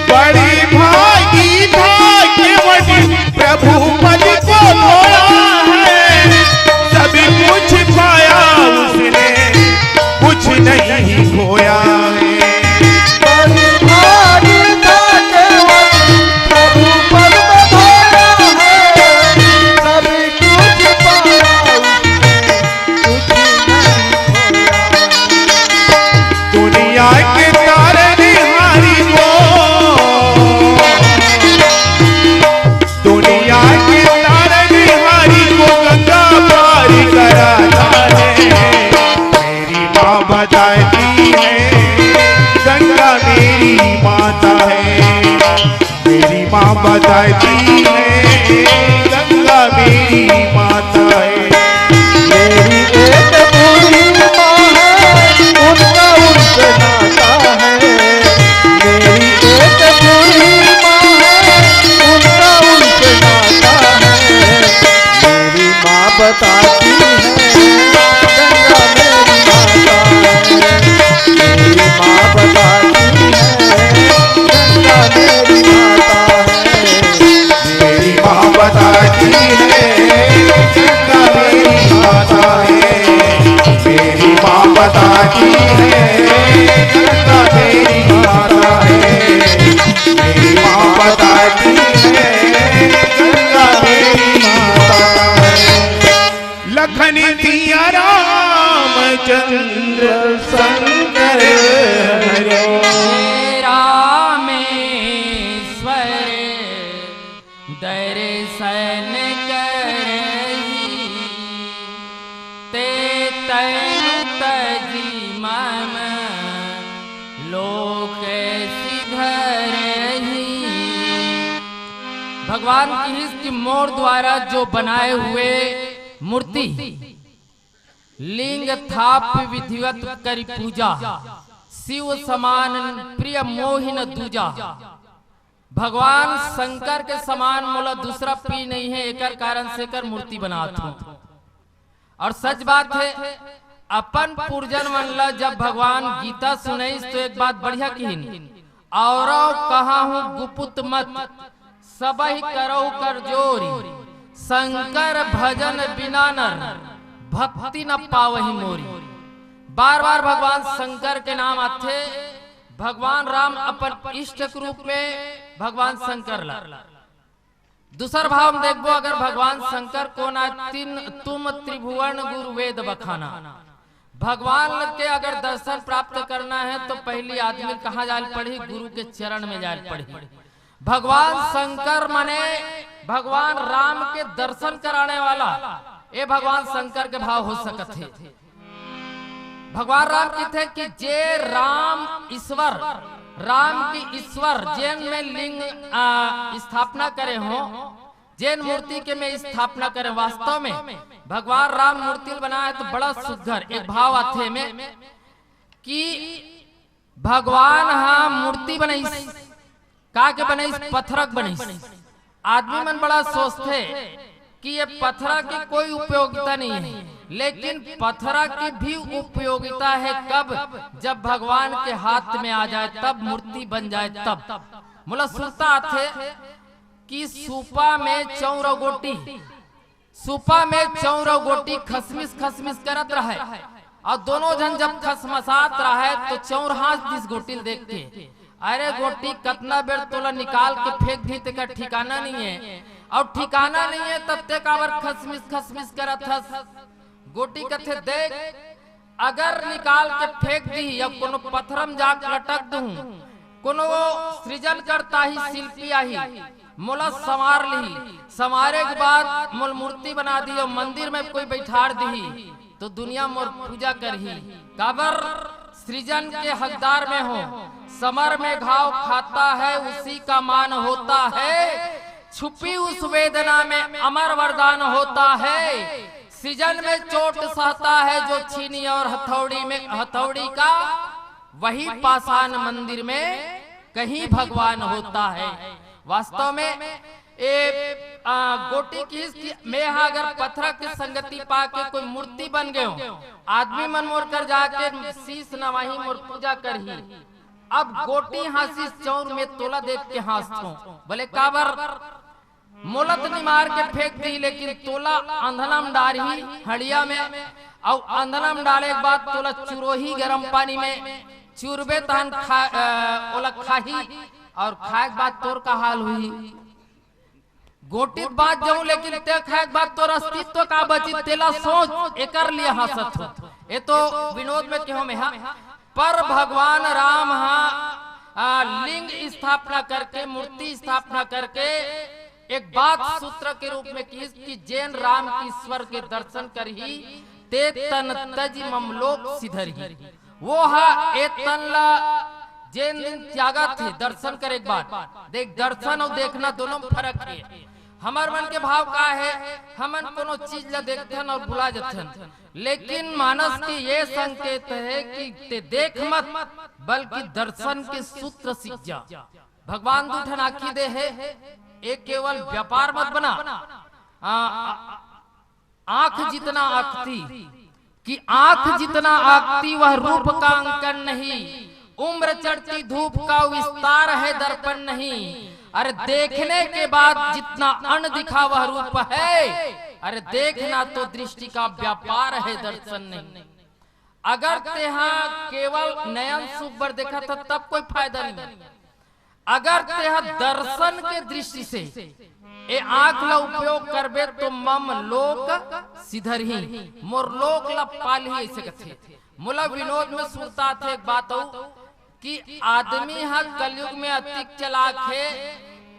बड़ी भागी भाग्यवती प्रभु पद को मोड़ा है। सभी कुछ पाया उसने, कुछ नहीं खोया है। बड़ी भागी भाग्यवती प्रभु पद को मोड़ा है। सभी कुछ पाया उसने, कुछ नहीं खोया। दुनिया के तारनहारी को, दुनिया के तारनहारी को गंगा पार कराता है। मेरी माँ बताती है, गंगा मेरी माता है। मेरी माँ बताती है, गंगा मेरी माता है। मेरी एक बूढ़ी माँ है, उनका उनसे नाता है। मेरी एक बूढ़ी माँ है, उनका उनसे नाता है। मेरी माँ बताती है, गंगा मेरी माता है। मेरी माँ बताती है, गंगा मेरी माता है। मेरी माँ बताती है, गंगा मेरी माता है। मेरी माँ बताती है, गंगा मेरी माता है। मेरी माँ बताती है, गंगा मेरी माता है। लखन सिया रामचंद्र शंकर हरे। हे रामेश्वर दर्शन करही, ते तनु तजि मम लोक सिधरही। भगवान किहिस कि मोर द्वारा जो बनाए हुए मूर्ति, लिंग थाप विधिवत करी पूजा, शिव समान प्रिय मोहि न दूजा। भगवान शंकर के समान मोला दूसरा प्रिय नहीं है, एकर कारण से एकर मूर्ति बनात हूँ। और सच बात है, अपन पुरजन मन ला जब भगवान गीता सुनइस तो एक बात बढ़िया किहिन, "औरव कहा हूँ गुपुत मत, सबहि करहु कर जोरी, शंकर भजन बिना नर भक्ति न पावहि मोरी।" बार बार भगवान शंकर के नाम आथे। भगवान राम अपन इष्ट के रूप में भगवान शंकर ला। दूसर भाव में देखबो, अगर भगवान शंकर कोन आय, "तिन तुम त्रिभुवन गुरु वेद बखाना।" भगवान के अगर दर्शन प्राप्त करना है तो पहली आदमी कहाँ जाय ल पड़ही? गुरु के चरण में जाय ल पड़ही। भगवान शंकर मने भगवान राम के दर्शन कराने वाला, ए भगवान शंकर के भाव हो सकत हे। भगवान राम कहिथे कि जे राम ईश्वर, राम के ईश्वर जेन में लिंग, आ, स्थापना करे हो, जेन मूर्ति के में स्थापना करे, वास्तव में भगवान राम मूर्ति बनाए तो बड़ा सुघर एक भाव आथे में कि भगवान हा मूर्ति बनाइस, का के बनाइस? पथरा के बनाइस। आदमी मन बड़ा सोचथे कि ये पथरा के कोई उपयोगिता नहीं है, लेकिन पथरा की भी उपयोगिता है। कब? जब भगवान के हाथ में आ जाए, तब मूर्ति बन जाए, तब। मोला सुरता आथे कि सूपा में चौंर अउ गोटी, सूपा में चौंर अउ गोटी खसमिस खसमिस करत रहय, अउ दोनों झन जब खसमसात रहय तो चौंर हाँस दिस गोटी ल देख के, "अरे गोटी, कतना बेर तोला निकाल के फेंक दी, तेकर ठिकाना नइ हे, अउ ठिकाना नइ हे, तब ते काबर खसमिस खसमिस करत हस?" गोटी कथे, "देख, अगर निकाल के फेंक दिही, अब कोनो पथरा म जाके लटक दूहूं, कोनो सृजनकर्ता ही, शिल्पी आही, मोला संवार लिही, संवारे के बाद मोला मूर्ति बना दिही अउ मंदिर में कोई बैठार दिही, तो दुनिया मोर पूजा करही। काबर? सृजन के हकदार मैं हों। समर में घाव खाता है, उसी का मान होता है। छुपी उस वेदना में अमर वरदान होता है। सृजन में चोट सहता है जो छीनी और हथौड़ी में, हथौड़ी का, वही पाषाण मंदिर में कहीं भगवान होता है।" वास्तव में ए, आ, गोटी किहिस कि मैं हा अगर पथरा के संगति पाके कोई मूर्ति बन गयो, आदमी मन मोर कर जाके शीश नवाही, मोर पूजा करही। अब गोटी हाँसिस, "चौंर, मैं तोला देख के हाँसथों।" बोले, "काबर?" "मोला तो निमार के फेंक दिही, लेकिन तोला अंधला म डारही, हड़िया में, अउ अंधला म डाले के बाद तोला चुरोही गरम पानी में, चुरबे तहन खा, अ, ओला खाही, अउ खाए के बाद तोर का हाल होही?" गोटी त बाँच जाहूं, लेकिन ते खाए के बाद तोर अस्तित्व का बची, तेला सोच, एकर लिए हाँसत हों। ए तो विनोद में कहों मैं हा, पर भगवान राम हा, आ, लिंग स्थापना करके, मूर्ति स्थापना करके एक बात सूत्र के रूप में किहिस कि जेन राम के ईश्वर के दर्शन करही, ते तन तजि मम लोक सिधरही। वो हा ए तन ला जेन दिन त्यागत हे दर्शन करे के बाद। देख, दर्शन अउ देखना दोनों म फरक हे। हमर मन के भाव का हे, हमन कोनो चीज ला देखथन अउ भुला जथन, लेकिन मानस के ये संकेत हे कि ते देख मत, बल्कि दर्शन के सूत्र सीख जा। भगवान दू ठन आँखी दे हे, एक केवल व्यापार मत बना, आ, आ, आँख जितना आँखती, कि आँख जितना आँखती वह रूप का अंकन नहीं, उम्र चढ़ती धूप का विस्तार है दर्पण नहीं। अरे देखने के बाद जितना अनदिखा वह रूप है, अरे देखना तो दृष्टि का व्यापार है दर्शन नहीं। अगर तेहा केवल नयन सुख बर देखत ह, तब कोई फायदा नहीं। अगर तेहा दर्शन के दृष्टि से ए आँख ला उपयोग करबे, तो मम लोक सिधरही, मोर लोक ला पालही, अइसे कथे। मोला विनोद में सुरता आथे एक बात अउ, कि आदमी ह कलयुग में अतिक चलाक हे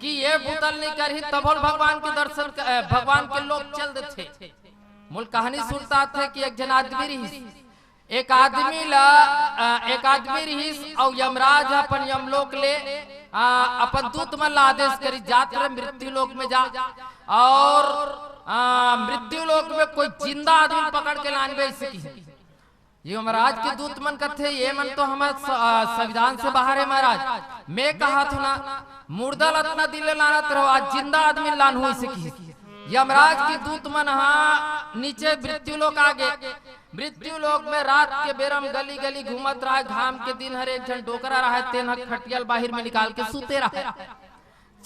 कि ये बुता ल नइ करही, तभो ल भगवान के दर्शन क-, अ, भगवान के लोक चल देथे। मोला कहानी सुरता आथे कि एक झन आदमी रिहिस, एक आदमी ला, अ, एक आदमी रिहिस अउ यमराज ह अपन यमलोक ले, अ, अपन दूत मन ला आदेश करिस, "जात रे मृत्यु लोक में जा अउ, अ, मृत्यु लोक में कोई जिंदा आदमी पकड़ के लानबे," अइसे किहिस। यमराज के दूत मन कथे, "ये मन तो हमर स-, अ, संविधान से बाहर हे महाराज। मैं कहत हूं ना, मुर्दा ल अतना दिन ले लानत रहो, आज जिंदा आदमी लानहूं," अइसे किहिस। यमराज के दूत मन हा नीचे मृत्यु लोक आ गे। मृत्यु लोक में रात के बेरा म गली गली घूमत रहय, घाम के दिन हरे, एक झन डोकरा रहय, तेन ह खटिया ल बाहिर में निकाल के सुते रहय।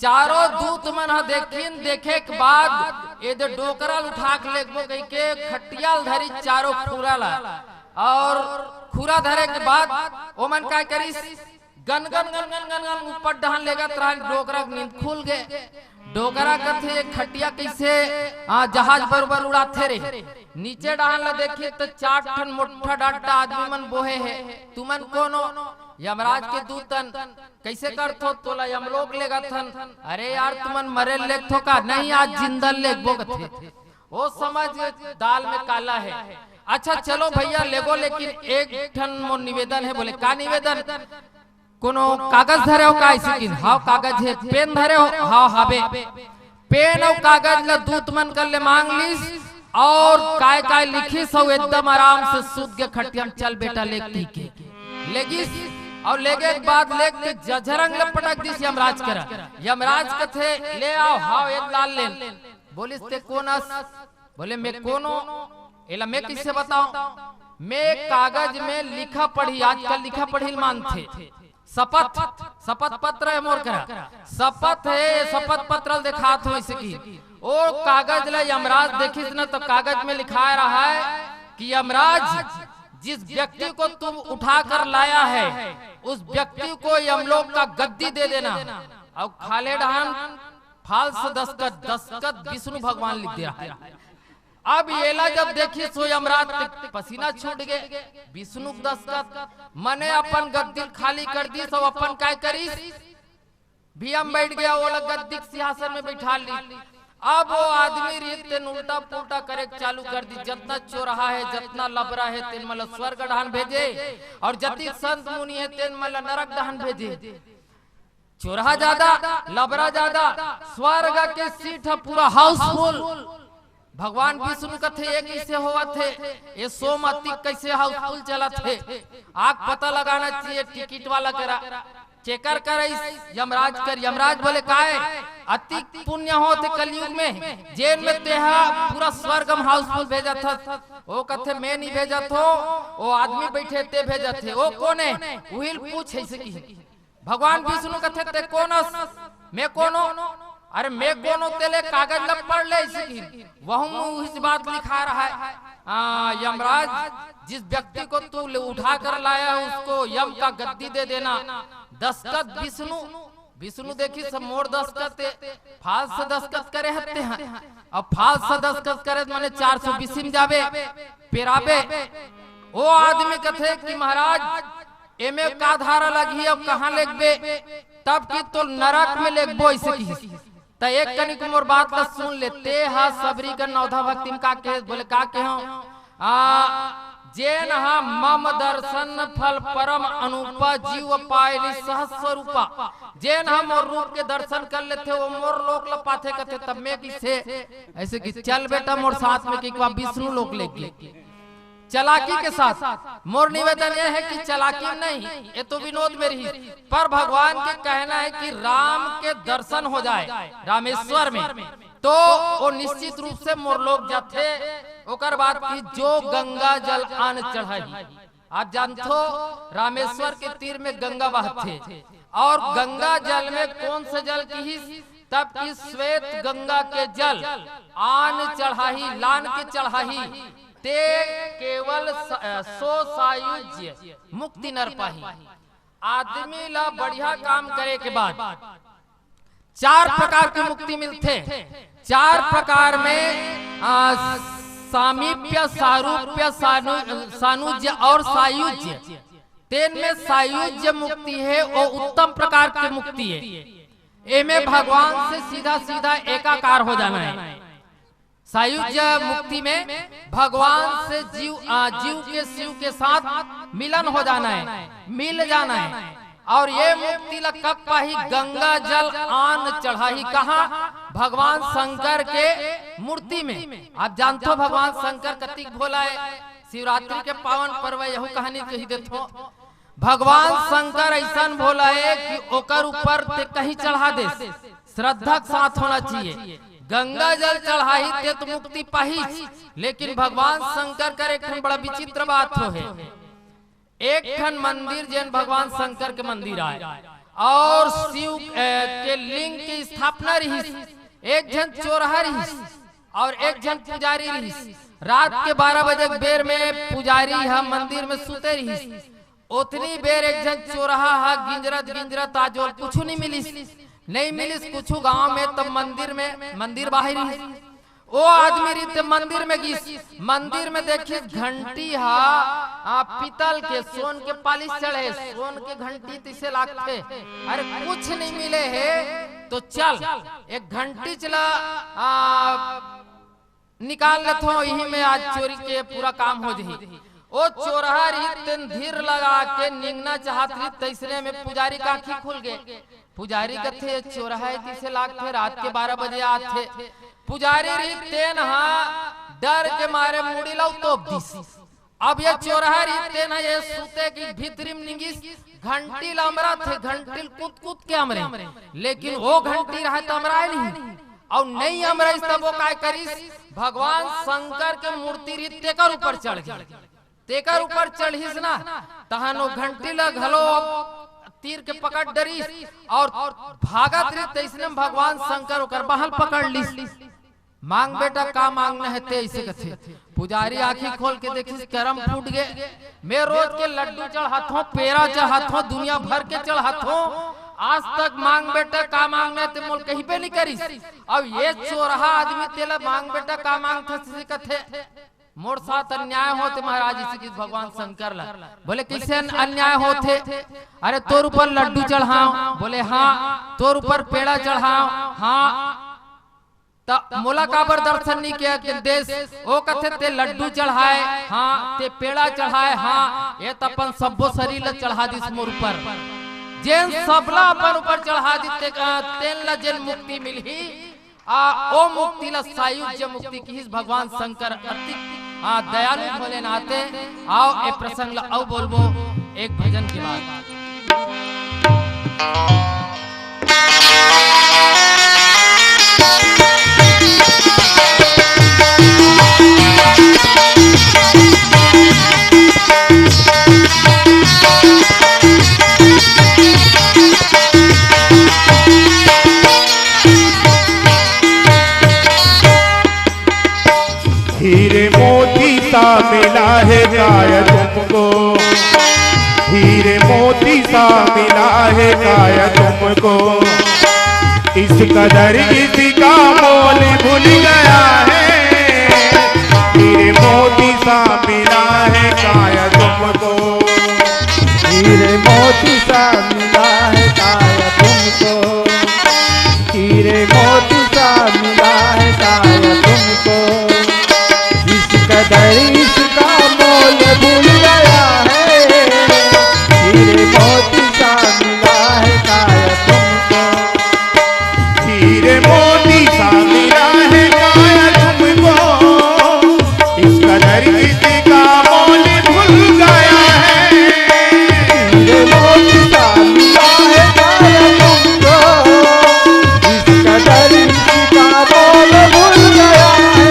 चारों दूत मन ह देखिन, देखे के बाद ए दे डोकरा ल उठा के लेगबो कहिके खटिया ल धरिस, चारों खुरा ल, अउ खुरा धरे के बाद ओमन काय करिस, gun gun gun gun gun gun ऊपर डहन लेगत रहन, डोकरा के नींद खुल गे। डोकरा कथे, "ये खटिया कइसे, आ, जहाज बरोबर उड़ाथे रे?" नीचे डहन ल देखिस त चार ठन मोट्ठा डांटा आदमी मन बोहे हे। "तुमन कोन हो?" "यमराज के दूत अन।" "कइसे करथो, तोला यमलोक लेगथन।" "अरे यार, तुमन मरे ल लेगथो का?" "नहीं, आज जिंदा ल लेगबो," कथे। ओ समझ, दाल में काला हे। "अच्छा चलो भइया, लेगो, लेकिन एक ठन मोर निवेदन हे।" बोले, "का निवेदन?" "कोनो कागज धरे हो का?" अइसे किहिन। "हाव, कागज हे।" "पेन धरे हो?" "हाव, हावे।" पेन अउ कागज ल दूत मन कर ले मांग लिस अउ काय काय लिखिस अउ एकदम आराम से सुत गे खटिया म, "चल बेटा, लेख," कहिके लेगिस। अउ लेगे के बाद लेख के जझरंग ल पटक दिस यमराज करा। यमराज कथे, "ले आव।" "हाव, ए ला लेन।" बोलिस, "ते कोन अस?" बोले, "मैं कोन हो?" एला मैं कइसे बताओं? मैं कागज में लिखा पढ़ी, आजकल लिखा पढ़ी ल मानथे। शपथ, शपथ पत्र हे मोर करा, शपथ हे, शपथ पत्र ल देखात हों अइसे कि ओ कागज ल यमराज देखिस न, तो कागज में लिखाय रहय कि यमराज, जिस व्यक्ति को तुम उठा कर लाया है, उस व्यक्ति को यमलोक का गद्दी दे देना। अउ खाल्हे डहन false दस्तखत, दस्तखत विष्णु भगवान लिख दे रहय। अब एला जब देखिस ओ यमराज, ते पसीना छूट गे। विष्णु के दस्तखत, मने अपन गद्दी ल खाली कर दिस अउ अपन काय करिस, भुइयां म बइठ गे, ओला गद्दी के सिंहासन में बइठा लिस। अब ओ आदमी रहिस तेन उल्टा पुल्टा करे के चालू कर दिस, जतना चोरहा हे, जतना लबरा हे, तेन मन ल स्वर्ग डहन भेजे, अउ जतिक संत मुनि हे, तेन मन ल नरक डहन भेजे। चोरहा जादा, लबरा जादा, स्वर्ग के seat ह पूरा housefull। भगवान विष्णु कथे, "ये कइसे होवत हे? ये सोम अतिक कइसे housefull चलत हे?" आके पता लगाना चाहिए टिकट वाला करा, चेकर करा, इस यमराज कर। यमराज बोले, "काय? अतिक पुण्य होत हे कलयुग में, जेन में तेहा पूरा स्वर्ग म housefull भेजत हस।" ओ कथे, "मैं नइ भेजत हों, ओ आदमी बइठे ते भेजत हे।" "ओ कोन हे?" "उही ल पूछ," अइसे किहिस। भगवान विष्णु कथे, "ते कोन अस? मैं कोन हों?" "अरे, मैं कोन हों, तेला कागज ल पढ़ ले," अइसे किहिस। वहू म उहीच बात लिखाय रहय। आ, "यमराज, जिस व्यक्ति को तू ले उठा कर लाया है, उसको यम का गद्दी दे देना।" दस्तखत विष्णु, विष्णु देखिस मोर दस्तखत हे, false दस्तखत करे हस तेहा। अब false दस्तखत करे त मने चार सौ बीसी म जाबे, पेराबे। ओ आदमी कथे कि महाराज, एमे का धारा लगही, अब कहाँ लेगबे? तब कि तोला नरक में लेगबो, अइसे किहिस। त एक कनिक मोर बात ल सुन ले, तेहा सबरी कर नवधा भक्ति म का कहे, बोले, "का कहे हों? आ, जेन ह मम दर्शन फल परम अनूपा, जीव पाय निज सहज स्वरूपा।" जेन ह मोर रूप के दर्शन कर लेथे, ओ मोर लोक ल पाथे कथे, तब मैं कइसे? अइसे किहिस, "चल बेटा मोर साथ में," कहिके विष्णु लोक लेगे। चलाकी के साथ। मोर निवेदन ये हे कि चलाकी म नहीं, ये तो विनोद में रहिस, पर भगवान के कहना हे कि राम के दर्शन हो जाय रामेश्वर में, तो ओ निश्चित रूप से मोर लोक जाथे। ओकर बाद कि "जो गंगा जल आन चढ़ाही।" आप जानथो, रामेश्वर के तीर में गंगा बहथे, अउ गंगा जल में कोन से जल किहिस? तब कि "श्वेत गंगा के जल आन चढ़ाही, लान के चढ़ाही, ते केवल स-, अ, सो सायुज्य मुक्ति नर पाही।" आदमी ला बढ़िया काम करे के बाद चार प्रकार के मुक्ति मिलथे। चार प्रकार में, आ, सामीप्य, सारूप्य, सानु-, सानुज्य अउ सायुज्य। तेन में सायुज्य मुक्ति हे, ओ उत्तम प्रकार के मुक्ति हे। एमे भगवान से सीधा सीधा एकाकार हो जाना हे। सायुज्य मुक्ति में भगवान से जीव, आ, जीव के शिव के साथ मिलन हो जाना हे, मिल जाना हे। अउ ये मुक्ति ला कब पाही? गंगा जल आन चढ़ाही। कहाँ? भगवान शंकर के मूर्ति में। आप जानथो भगवान शंकर कतिक भोला हे। शिवरात्रि के पावन पर्व यहू कहानी कहि देथो। भगवान शंकर अइसन भोला हे कि ओकर ऊपर ते कहीं चढ़ा देस, श्रद्धा के साथ होना चाहिए। गंगा जल चढ़ाही ते तो मुक्ति पाही, लेकिन भगवान शंकर कर एक ठन बड़ा विचित्र बात होहे। एक ठन मंदिर जेन भगवान शंकर के मंदिर आय अउ शिव, ए, के लिंग के स्थापना रहिस, एक झन चोरहा रहिस अउ एक झन पुजारी रहिस। रात के बारह बजे के बेर में पुजारी ह मंदिर में सुते रहिस। ओतनी बेर एक झन चोरहा ह गिंजरत गिंजरत आय, ओला कुछु नइ मिलिस, नइ मिलिस कुछु गांव में। तब मंदिर में, मंदिर बाहिर रहिस। ओ आदमी रहिस ते मंदिर में गिस, मंदिर में देखिस घंटी ह, आ, पीतल के, सोन के पालिश चढ़े, सोन के घंटी तइसे लागथे। अरे कुछ नइ मिले हे तो चल एक घंटीच ला, आ, निकाल लेथों, इही में आज चोरी के पूरा काम हो जही। ओ चोरहा रहिस तेन धीर लगा के निंगना चाहत रहिस, तइसने में पुजारी के आँखी खुल गे। पुजारी कथे, "चोरहा हे तइसे लागथे, रात के बारह बजे आथे।" पुजारी रहिस तेन ह डर के मारे मुड़ी ला तोप दिस। अब ये चोरहा रहिस तेन ह ये सुते के भीतरी में निंगिस, घंटी ला अमरत हे, घंटी ल कुत कुत के अमरे, लेकिन ओ घंटी रहय त अमराय नहीं। अउ नइ अमरइस तब ओ काय करिस, भगवान शंकर के मूर्ति रहिस तेकर ऊपर चढ़ गे। तेकर ऊपर चढ़िस ना, तहन ओ घंटी ल घलो तीर के पकड़ डरिस अउ भागत रहिस, तइसने म भगवान शंकर ओकर बाँह ल पकड़ लिस। मांग बेटा, का मांगना हे ते, अइसे कथे। पुजारी आँखी खोल के देखिस, करम फूट गे। मैं रोज के लड्डू चढ़ाथों, पेड़ा चढ़ाथों, दुनिया भर के चढ़ाथों, आज तक मांग बेटा का मांगना हे ते मोला कहिबे नइ करिस। अब ये चोरहा आदमी तेला मांग बेटा का मांगथे अइसे कथे। मोर साथ अन्याय होथे महाराज, अइसे कहिस भगवान शंकर ला। बोले, कइसे अन-, अन्याय होथे? अरे तोर ऊपर लड्डू चढ़ावं? बोले हाँ। तोर ऊपर पेड़ा चढ़ावं? हाँ। त मोला काबर दर्शन नइ किया के देस? ओ कथे ते लड्डू चढ़ाए, हाँ, ते पेड़ा चढ़ाए, हाँ, ये त अपन सब्बो शरीर ल चढ़ा दिस मोर ऊपर। जेन सबला अपन ऊपर चढ़ा दिस ते, तेन ल जेन मुक्ति मिलही, आ, ओ मुक्ति ल सायुज्य मुक्ति किहिस भगवान शंकर अति, आ, दयालु भोलेनाथ हे। आओ, ए प्रसंग ल अउ बोलबो एक भजन के बाद। हीरे मोती सा मिला है काय तुमको, हीरे मोती सा मिला है काय तुमको, इस कदर इसका मोल भूल गया है। हीरे मोती सा मिला है काय तुमको, हीरे मोती सा मिला है काय तुमको, हीरे मोती सा मिला है काय तुमको, इस कदर इसका मोल भूल गया है। हीरे मोती सा मिला है काय तुमको, हीरे मोती सा मिला है काय तुमको, इस कदर इसका मोल भूल गया है। हीरे मोती सा मिला है काय तुमको, इस कदर इसका मोल भूल गया है।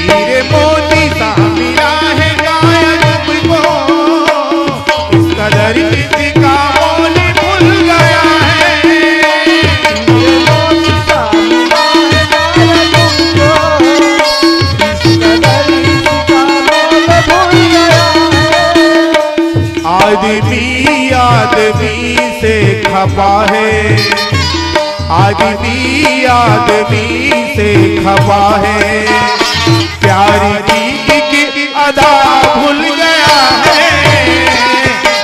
हीरे मोती सा मिला है काय तुमको, इस कदर इसका मोल भूल गया है। हीरे मोती सा मिला है काय तुमको, इस कदर इसका मोल भूल गया है। आदमी आदमी से खफा है, आदमी आदमी से खफा है, प्यार की एक अदा भूल गया है।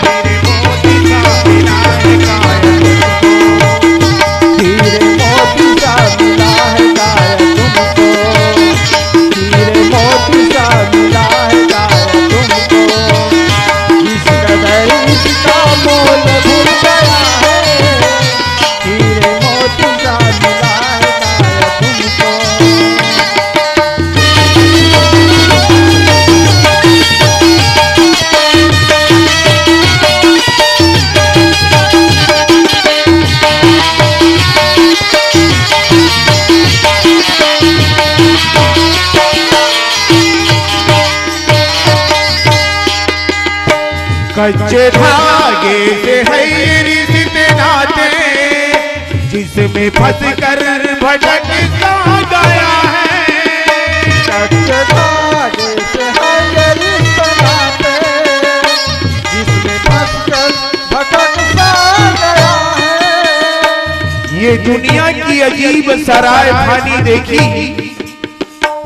हीरे मोती सा मिला है काय तुमको, हीरे मोती सा मिला है काय तुमको, हीरे मोती सा मिला है काय तुमको, इस कदर इसका मोल भूल गया है। हीरे मोती सा मिला है काय तुमको। कच्चे धागे से है ये रिश्ते नाते, जिसमें फंस कर भटक सा गया है। कच्चे धागे से है ये रिश्ते नाते, जिसमें फंस कर भटक सा गया है। ये दुनिया की अजीब सराय फानी देखी,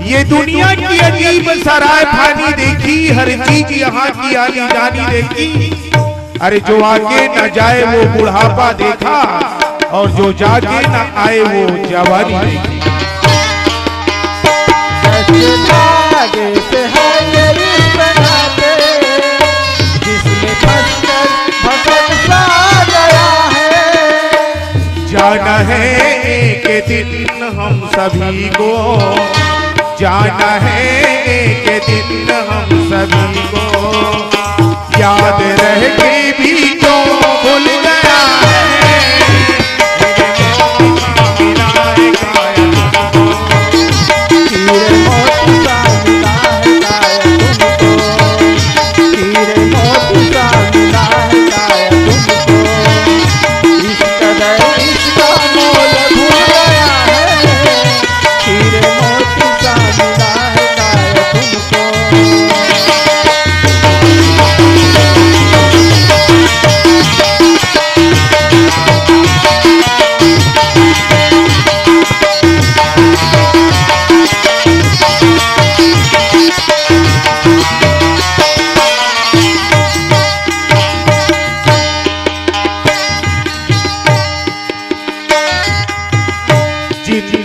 ये दुनिया की अजीब सराय फानी देखी, हर चीज यहाँ की आनी जानी देखी। अरे जो आगे न जाए वो बुढ़ापा देखा, और जो जागे न आए वो जवानी देखी। सच धागे से है ये रिश्ते नाते, जिसमें फंसकर भटक सा गया है। जाना है एक दिन हम सभी को, जाना है एक दिन हम सभी को, याद रह के भी क्यों भूल गया है।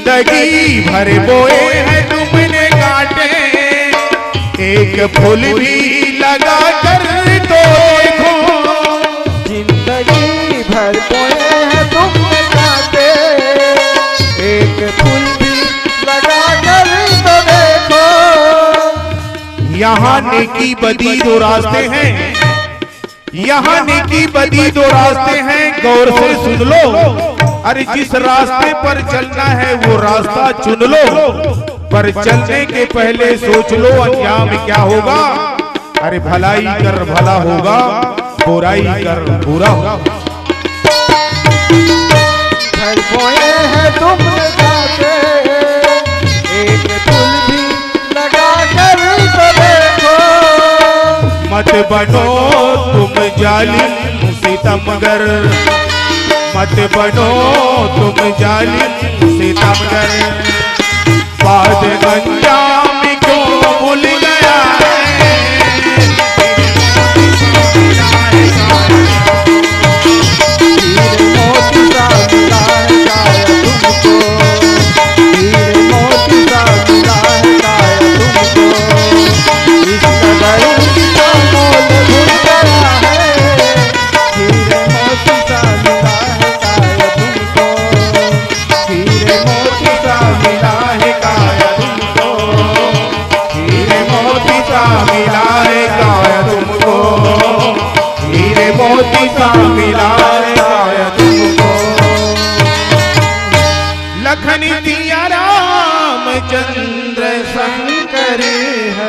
जिंदगी भर बोए हैं तुमने कांटे, एक फूल भी लगा कर तो देखो। जिंदगी भर बोए हैं तुमने कांटे, एक फूल भी लगा कर तो देखो। यहाँ नेकी बदी दो रास्ते हैं, यहाँ नेकी बदी दो रास्ते हैं, गौर से सुन लो। अरे, जिस रास्ते पर चलना है वो रास्ता चुन लो, पर चलने के पहले सोच लो अंजाम क्या होगा। अरे, भलाई कर भला होगा, बुराई कर बुरा होगा। घर बोए हैं तुमने जाके, एक फूल भी लगा कर तो देखो। मत बनो तुम जालिम सितमगर, मत बनो तुम जालिम सितमगर। बाद अंजाम क्यों भूल गया है? हीरे मोती सा मिला है साया तुमको, हीरे मोती सा मिला है साया तुमको। इस कदर अनमोल भूल गया है, हीरे मोती सा मिला है साया तुमको। हीरे मोती सा मिला है काया तुमको, हीरे मोती सा मिला है काया तुमको, हीरे मोती सा मिला है काया तुमको। लखन सिया रामचंद्र शंकर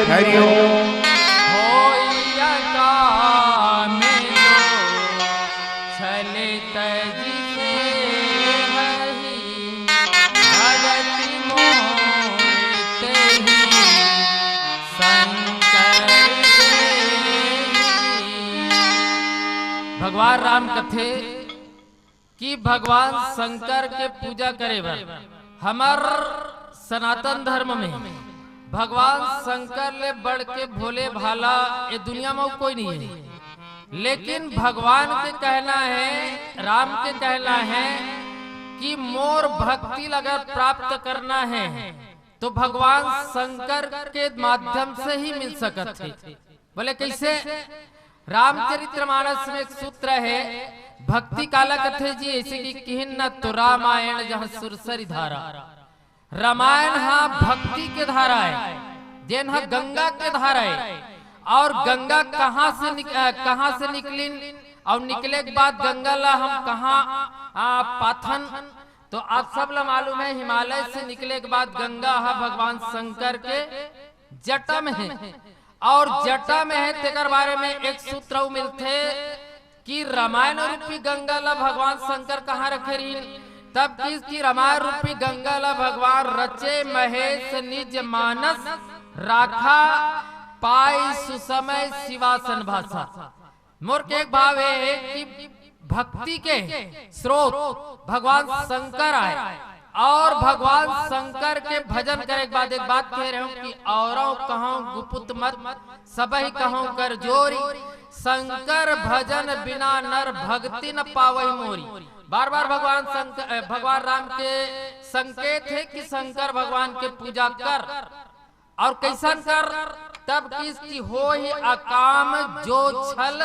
हरिओम। होइया काम जो छल तज से हहि भगति मोहि तेहि शंकर देहि। भगवान राम कथे कि भगवान शंकर के पूजा करे बर हमर सनातन धर्म में भगवान शंकर ले बढ़ के भोले भाला ये दुनिया में कोई नहीं है। लेकिन भगवान के कहना है, राम के कहना है कि मोर भक्ति ल अगर प्राप्त करना है तो भगवान शंकर के माध्यम से ही मिल सकत है। बोले कैसे? रामचरितमानस में एक सूत्र है, भक्ति काला कथे जी, ऐसे कि किहिन न तो रामायण जहाँ सुरसरी धारा। रामायण हा भक्ति के धारा है, जेन हा गंगा के धारा है। और गंगा कहाँ से निक-, अ, कहाँ से निकलिन और निकले के बाद गंगा ला हम कहाँ, आ, पाथन? तो आप सब ला मालूम है, हिमालय से निकले के बाद गंगा हा भगवान शंकर के जटा में है। और जटा में है, तेकर बारे में एक सूत्र अउ मिलथे कि रामायण रूपी गंगा ला भगवान शंकर कहाँ रखे रहिन? तब किहिस कि रामायण रूपी गंगा ला भगवान रचे महेश निज मानस राखा, पाई सुसमय शिवासन भाषा। मोर के एक भाव ये है कि भक्ति के स्रोत भगवान शंकर आय और भगवान शंकर के भजन करे के बाद एक बात कह रहे हूँ कि औरव कहूँ गुपुत मत, सबहि कहूँ कर जोरी, शंकर भजन बिना नर भगति न पावहि मोरी। बार बार भगवान शंकर, अ, भगवान राम के संकेत है कि शंकर भगवान के पूजा कर। और कैसन कर? तब किहिस कि होहि अकाम जो छल,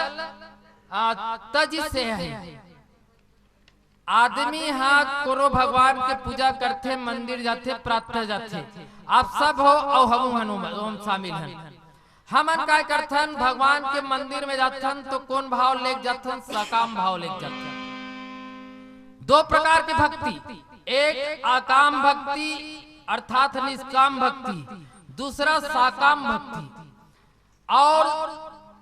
आ, तज से है। आदमी हा कोनो भगवान के पूजा करथे, मंदिर जाथे, प्रार्थना जाथे, आप सब हो अउ हमू हन ओम, ओम शामिल हन। हमन काय करथन? भगवान के मंदिर में जाथन तो कौन भाव लेके जाथन? सकाम भाव लेके जाथन। दो प्रकार की भक्ति, एक आकाम भक्ति अर्थात निष्काम भक्ति, दूसरा साकाम भक्ति। और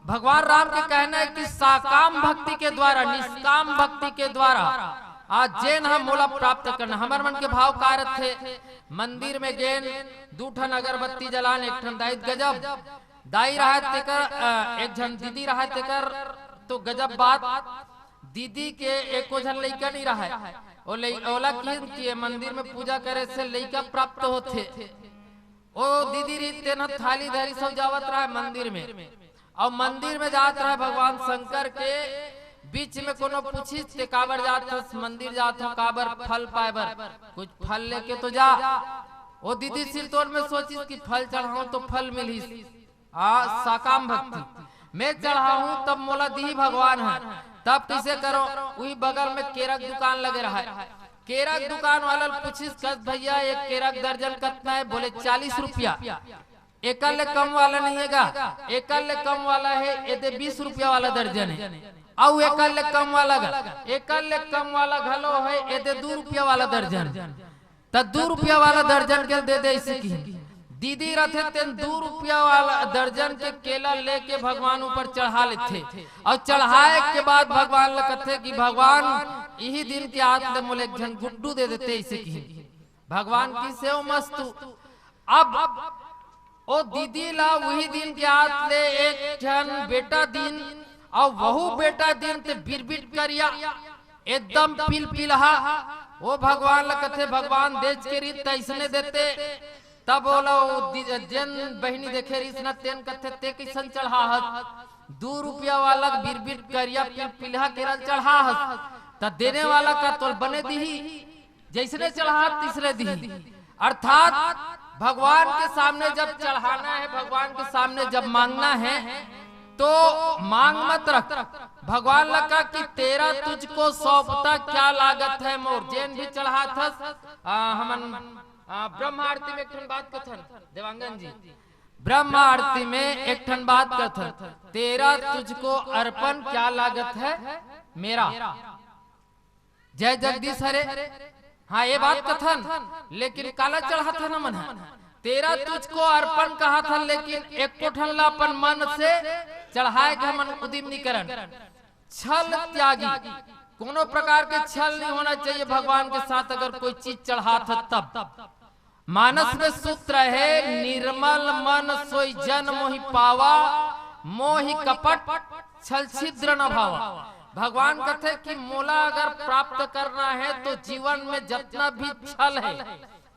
भगवान राम के कहना है कि साकाम भक्ति के द्वारा, निष्काम भक्ति के द्वारा आज जेन हम मोला प्राप्त करना। हमर मन के भाव का रथे? मंदिर में गेन, दू ठन अगरबत्ती जलान, एक ठन दाई गजब, दाई रहा तेकर, अ, एक झन दीदी रहा तेकर, तो गजब बात। दीदी के एको झन लइका नहीं रहा, ओ लइ-, ओला किहिन कि ये मंदिर में पूजा करे से लइका प्राप्त होथे। ओ दीदी री तेन ह थाली धरी सो जावत रहा मंदिर में, और मंदिर में जात रहा भगवान शंकर के बीच में कोनो पूछिस, "ते काबर जात हस मंदिर?" "जात हंव।" "काबर?" "फल पाए बर।" "कुछ फल लेके तो जा।" ओ दीदी सिरतोन में सोचिस कि फल चढ़ाहूं तो फल मिलही, आ, साकाम भक्ति। "मैं चढ़ाहूं तब मोला दिही भगवान ह, तब कइसे करों?" उही बगल में केरा के दुकान लगे रहय। केरा के दुकान वाला ल पूछिस, "कस भैया, एक केरा के दर्जन कतना हे?" बोले, "चालीस रुपया।" "एकर ले कम वाला नइ हे गा?" "एकर ले कम वाला हे, एदे बीस रुपया वाला दर्जन हे, अउ एकर ले कम वाला गा?" "एकर ले कम वाला घलो हे, एदे दू रुपया वाला दर्जन।" "त दू रुपया वाला दर्जन के दे दे," अइसे किहिन। दीदी रथे तेन दू रुपया वाला दर्जन के केला लेके भगवान ऊपर चढ़ा लेथे, अउ चढ़ाए के बाद भगवान ल कथे कि, "भगवान, इही दिन के आत ले मोला एक झन गुड्डू दे देते," अइसे किहिन। भगवान किहिस, "ओ मस्तू।" अब ओ दीदी ला उही दिन के आत ले एक झन बेटा दिन, अउ वहू बेटा दिन ते बिरबिट करिया, एकदम पिलपिलहा। ओ भगवान ला कथे, "भगवान, देच के रहित त अइसने देते।" तब ओला ओ दि-, जेन बहिनी देखे रहिस न, तेन कथे, "ते कइसन चढ़ा हस? दू रुपया वाला बिरबिट करिया पिलपिलहा केरा ल चढ़ा हस, त देने वाला का तोल बने दिही?" जइसने चढ़ा तइसने दिही। अर्थात भगवान के सामने जब चढ़ाना हे, भगवान के सामने जब मांगना हे, तो मांग मत रख। भगवान ला कह कि "तेरा तुझको सौंपता क्या लागत है मोर।" जेन भी चढ़ात हस, आ, हमन, आ, ब्रह्म आरती में एक ठन बात कथन, देवांगन जी, ब्रह्म आरती में एक ठन बात कथन, "तेरा तुझको अर्पण क्या लागत है मेरा।" जय जगदीश हरे। हाँ, ये बात कथन, लेकिन काला चढ़ाथन हमन ह? "तेरा तुझको अर्पण" कहाथन, लेकिन एको ठन ला अपन मन से चढ़ाए के हमन उदिम नइ करन। छल त्यागी, कोनो प्रकार के छल नइ होना चाहिए भगवान के साथ, अगर कोई चीज चढ़ात ह तब। मानस में सूत्र हे, "निर्मल मन सोई जन मोहि पावा, मोहि कपट छल छिद्र न भावा।" भगवान कथे कि मोला अगर प्राप्त करना हे तो जीवन में जतना भी छल हे,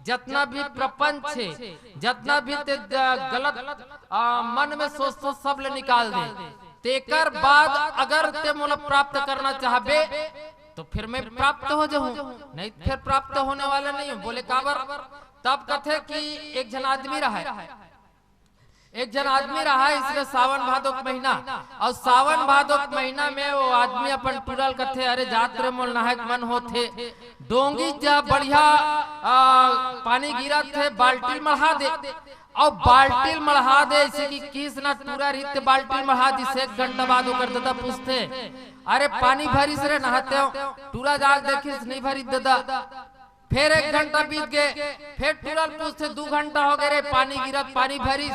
जतना भी प्रपंच हे, जतना भी ते द-, गलत, आ, मन में सोचथस, सब ले निकाल दे। तेकर बाद अगर ते मोला प्राप्त करना चाहबे, तो फिर मैं प्राप्त हो जाहूं, नहीं फिर प्राप्त होने वाला नहीं हूं। बोले, "काबर?" तब कथे कि एक झन आदमी रहय, एक झन आदमी रहय, इसमें सावन भादो के महीना, अउ सावन भादो के महीना में वो आदमी अपन टूरा ल कथे, "अरे जात रे, मोला नहाए के मन होथे।" डोंगी जा बढ़िया, आ, पानी गिरत हे, बाल्टी ल मढ़ा दे। अउ बाल्टी ल मढ़ा दे, अइसे कि किस ना टूरा रहिथे, बाल्टी ल मढ़ा दिस। एक घंटा बाद ओकर ददा पूछथे, "अरे पानी भरिस रे, नहातेंव?" टूरा जाके देखिस, "नइ भरिस ददा।" फेर एक घंटा बीत गे, फेर टूरा ल पूछथे, "दू घंटा हो गे रे, पानी गिरत, पानी भरिस?"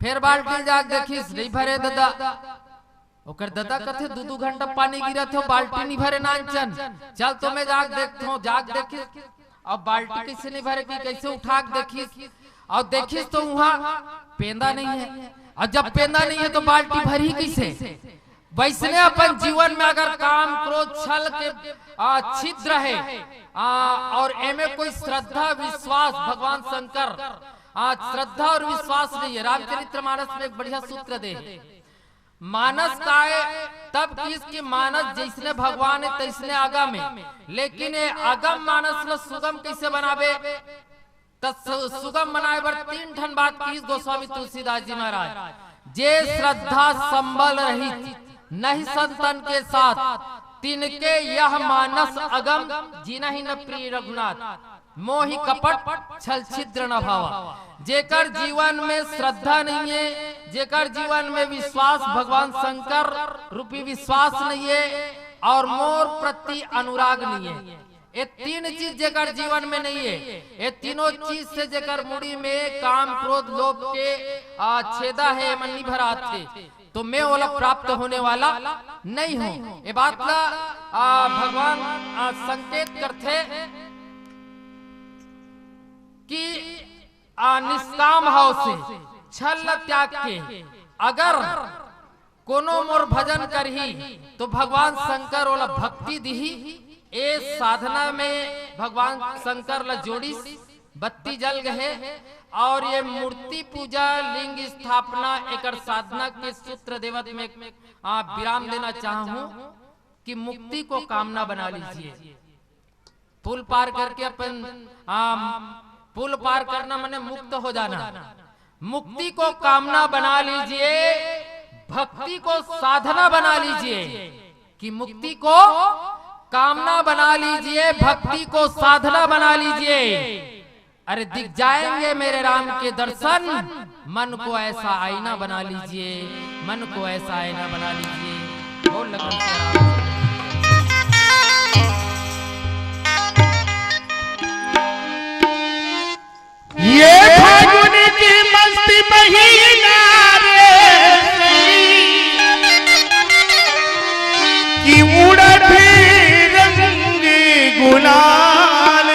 फेर बाल्टी ल जाके देखिस, "नइ भरे ददा।" ओकर ददा कथे, "दू दू घंटा पानी गिरत हे, बाल्टी नइ भरे नानचन, चल तो मैं जाके देखथंव।" जाके देखिस, अब बाल्टी कइसे नइ भरे कि कइसे उठा के देखिस, अउ देखिस तो उहां पेंदा नइ हे, अउ जब पेंदा नइ हे तो बाल्टी भरही कइसे? वइसने अपन जीवन में अगर काम, क्रोध, छल के, आ, छिद्र हे, आ, अउ एमे कोई श्रद्धा, विश्वास, भगवान शंकर, आ, श्रद्धा अउ विश्वास नइ हे। रामचरित्र मानस में एक बढ़िया सूत्र दे हे। मानस काय? तब किहिस कि मानस जइसने भगवान हे, तइसने अगम हे। लेकिन ये अगम मानस ल सुगम कइसे बनाबे? त सु-, सुगम बनाए बर तीन ठन बात किहिस गोस्वामी तुलसीदास जी महाराज। "जे श्रद्धा संबल रहित, नहीं संतन के साथ, तिनके यह मानस अगम, जिनहि न प्रिय रघुनाथ।" मोहि कपट छल छिद्र न भावा। जेकर जीवन में श्रद्धा नइ हे, जेकर जीवन में विश्वास, भगवान शंकर रूपी विश्वास नइ हे, अउ मोर प्रति अनुराग नइ हे, ये तीन चीज जेकर जीवन में नइ हे, ये तीनों चीज से जेकर मुड़ी में काम, क्रोध, लोभ के, आ, छेदा हे, मन नइ भरात हे, तो मैं ओला प्राप्त होने वाला नइ हंव। ये बात ला, आ, भगवान, आ, संकेत करथे कि, आ, निष्काम भाव से, छल ला त्याग के अगर कोनो मोर भजन करही, तो भगवान शंकर ओला भक्ति दिही। ए साधना में भगवान शंकर ला जोड़िस, बत्ती जल गे हे। अउ ये मूर्ति पूजा, लिंग स्थापना, एकर साधना के सूत्र देवत में, आ, विराम देना चाहहूं। कि मुक्ति को कामना बना लीजिए। पुल पार करके अपन, आ, पुल पार करना माने मुक्त हो जाना। मुक्ति को कामना बना लीजिए, भक्ति को साधना बना लीजिए। कि मुक्ति को कामना बना लीजिए, भक्ति को साधना बना लीजिए। अरे, दिख जाएंगे मेरे राम के दर्शन, मन को ऐसा आईना बना लीजिए, मन को ऐसा आईना बना लीजिए। बोल लखन सिया राम। ये फागुन की मस्त महीना रे, कि उड़त रंग गुलाल।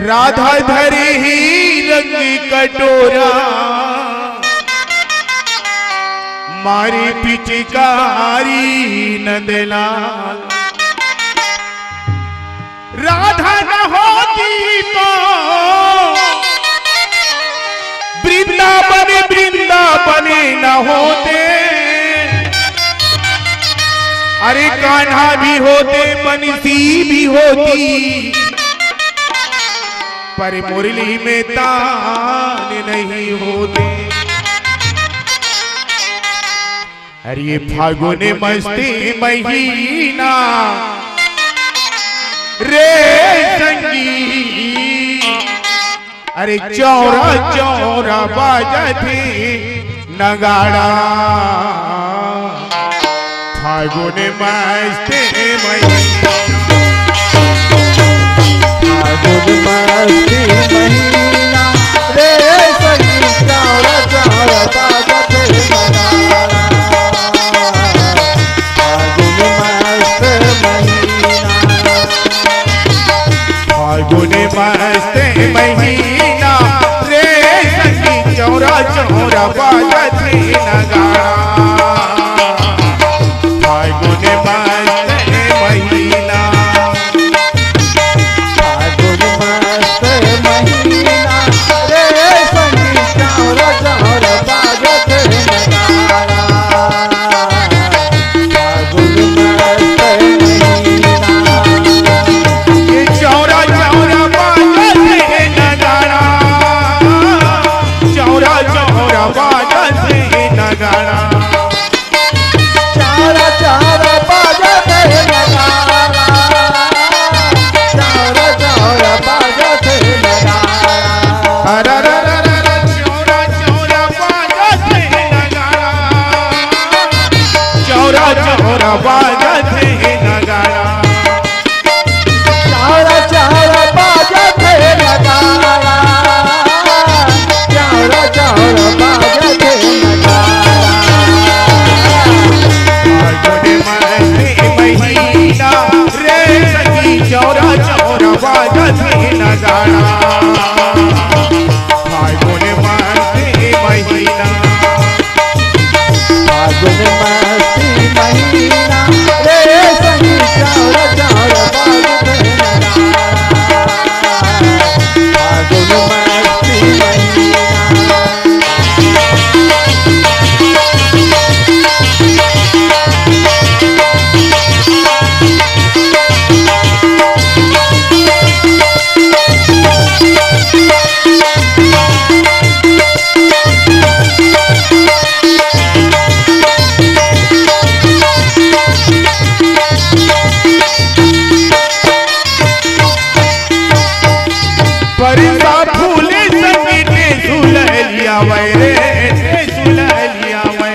राधा धरे ही रंग कटोरा, मारे पिचकारी नंदलाल। राधा न होती तो वृंदावन, वृंदावन न होते। अरे, कान्हा भी होते, बंसी भी होती, पर मुरली में तान नहीं होते। अरे, ये फागुन मस्ती महीना रे संगी, अरे, चौरा चौरा बाजत हे नगाड़ा। फागुन मस्ती महीना, फागुन मस्ती महीना रे संगी, चौरा चौरा बाजत हे नगाड़ा। फागुन मस्त महीना, फागुन मस्त महीना रे संगी, चौरा चौरा बाजत हे नगाड़ा। फागुन मस्त महीना, फागुन मस्त महीना रे संगी, चौरा चौरा बाजत हे नगाड़ा। फागुन मस्त महीना, ये चौरा चौरा बाजत हे नगाड़ा, चौरा चौरा बाजत हे नगाड़ा। चारा चारा बाजत हे नगाड़ा, चारा चारा बाजत हे नगाड़ा। अरे रे रे रे रे, चारा चारा बाजत हे नगाड़ा, चारा चारा बाजत हे नगाड़ा। चारा चारा बाजत हे नगाड़ा, चारा चारा बाजत हे नगाड़ा। फागुन महीना रे संगी, चारा चारा बाजत हे नगाड़ा। फागुन महीना, फागुन मस्ती महीना रे संगी, चारा चारा बाजत हे नगाड़ा। फागुन मस्ती महीना। परसा फूल संग त्रिशूल लियावै रे, त्रिशूल लियावै।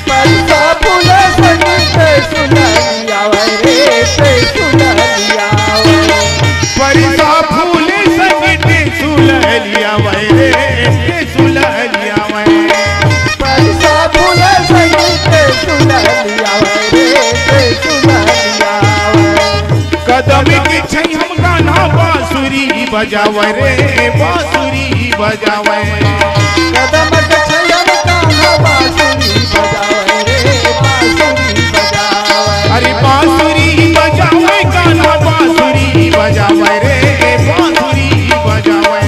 परसा फूल संग त्रिशूल लियावै रे, त्रिशूल लियावै। परसा फूल संग त्रिशूल लियावै रे, त्रिशूल लियावै। परसा फूल संग त्रिशूल लियावै रे, त्रिशूल लियावै। कदम के छैया म कान्हा बांसुरी बजावै रे, बांसुरी बजावै। कदम के छैया म कान्हा बांसुरी बजावै रे, बांसुरी बजावै। अरे बांसुरी बजावै कान्हा, बांसुरी बजावै रे, बांसुरी बजावै।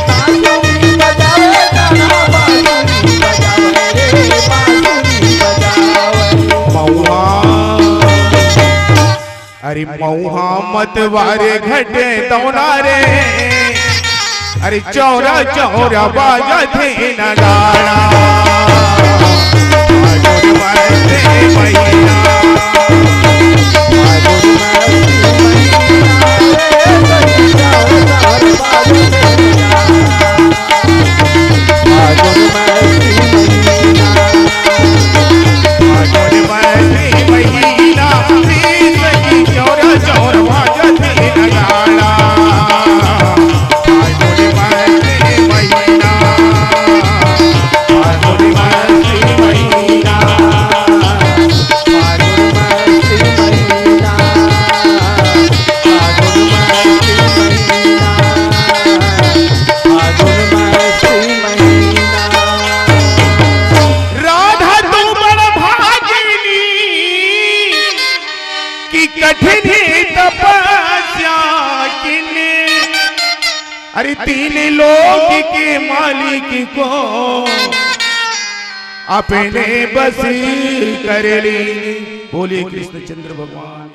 बांसुरी बजावै कान्हा, बांसुरी बजावै रे, बांसुरी बजावै। मऊहा मतवारे घाट दौना रे, अरे चौरा चौरा बाजथे नगाड़ा। राधा तो बड़ भागिनी कि कठिन तपस्या किने, अरे तीन लोक के मालिक को अपने बस कर ली। बोलिए कृष्णचंद्र भगवान।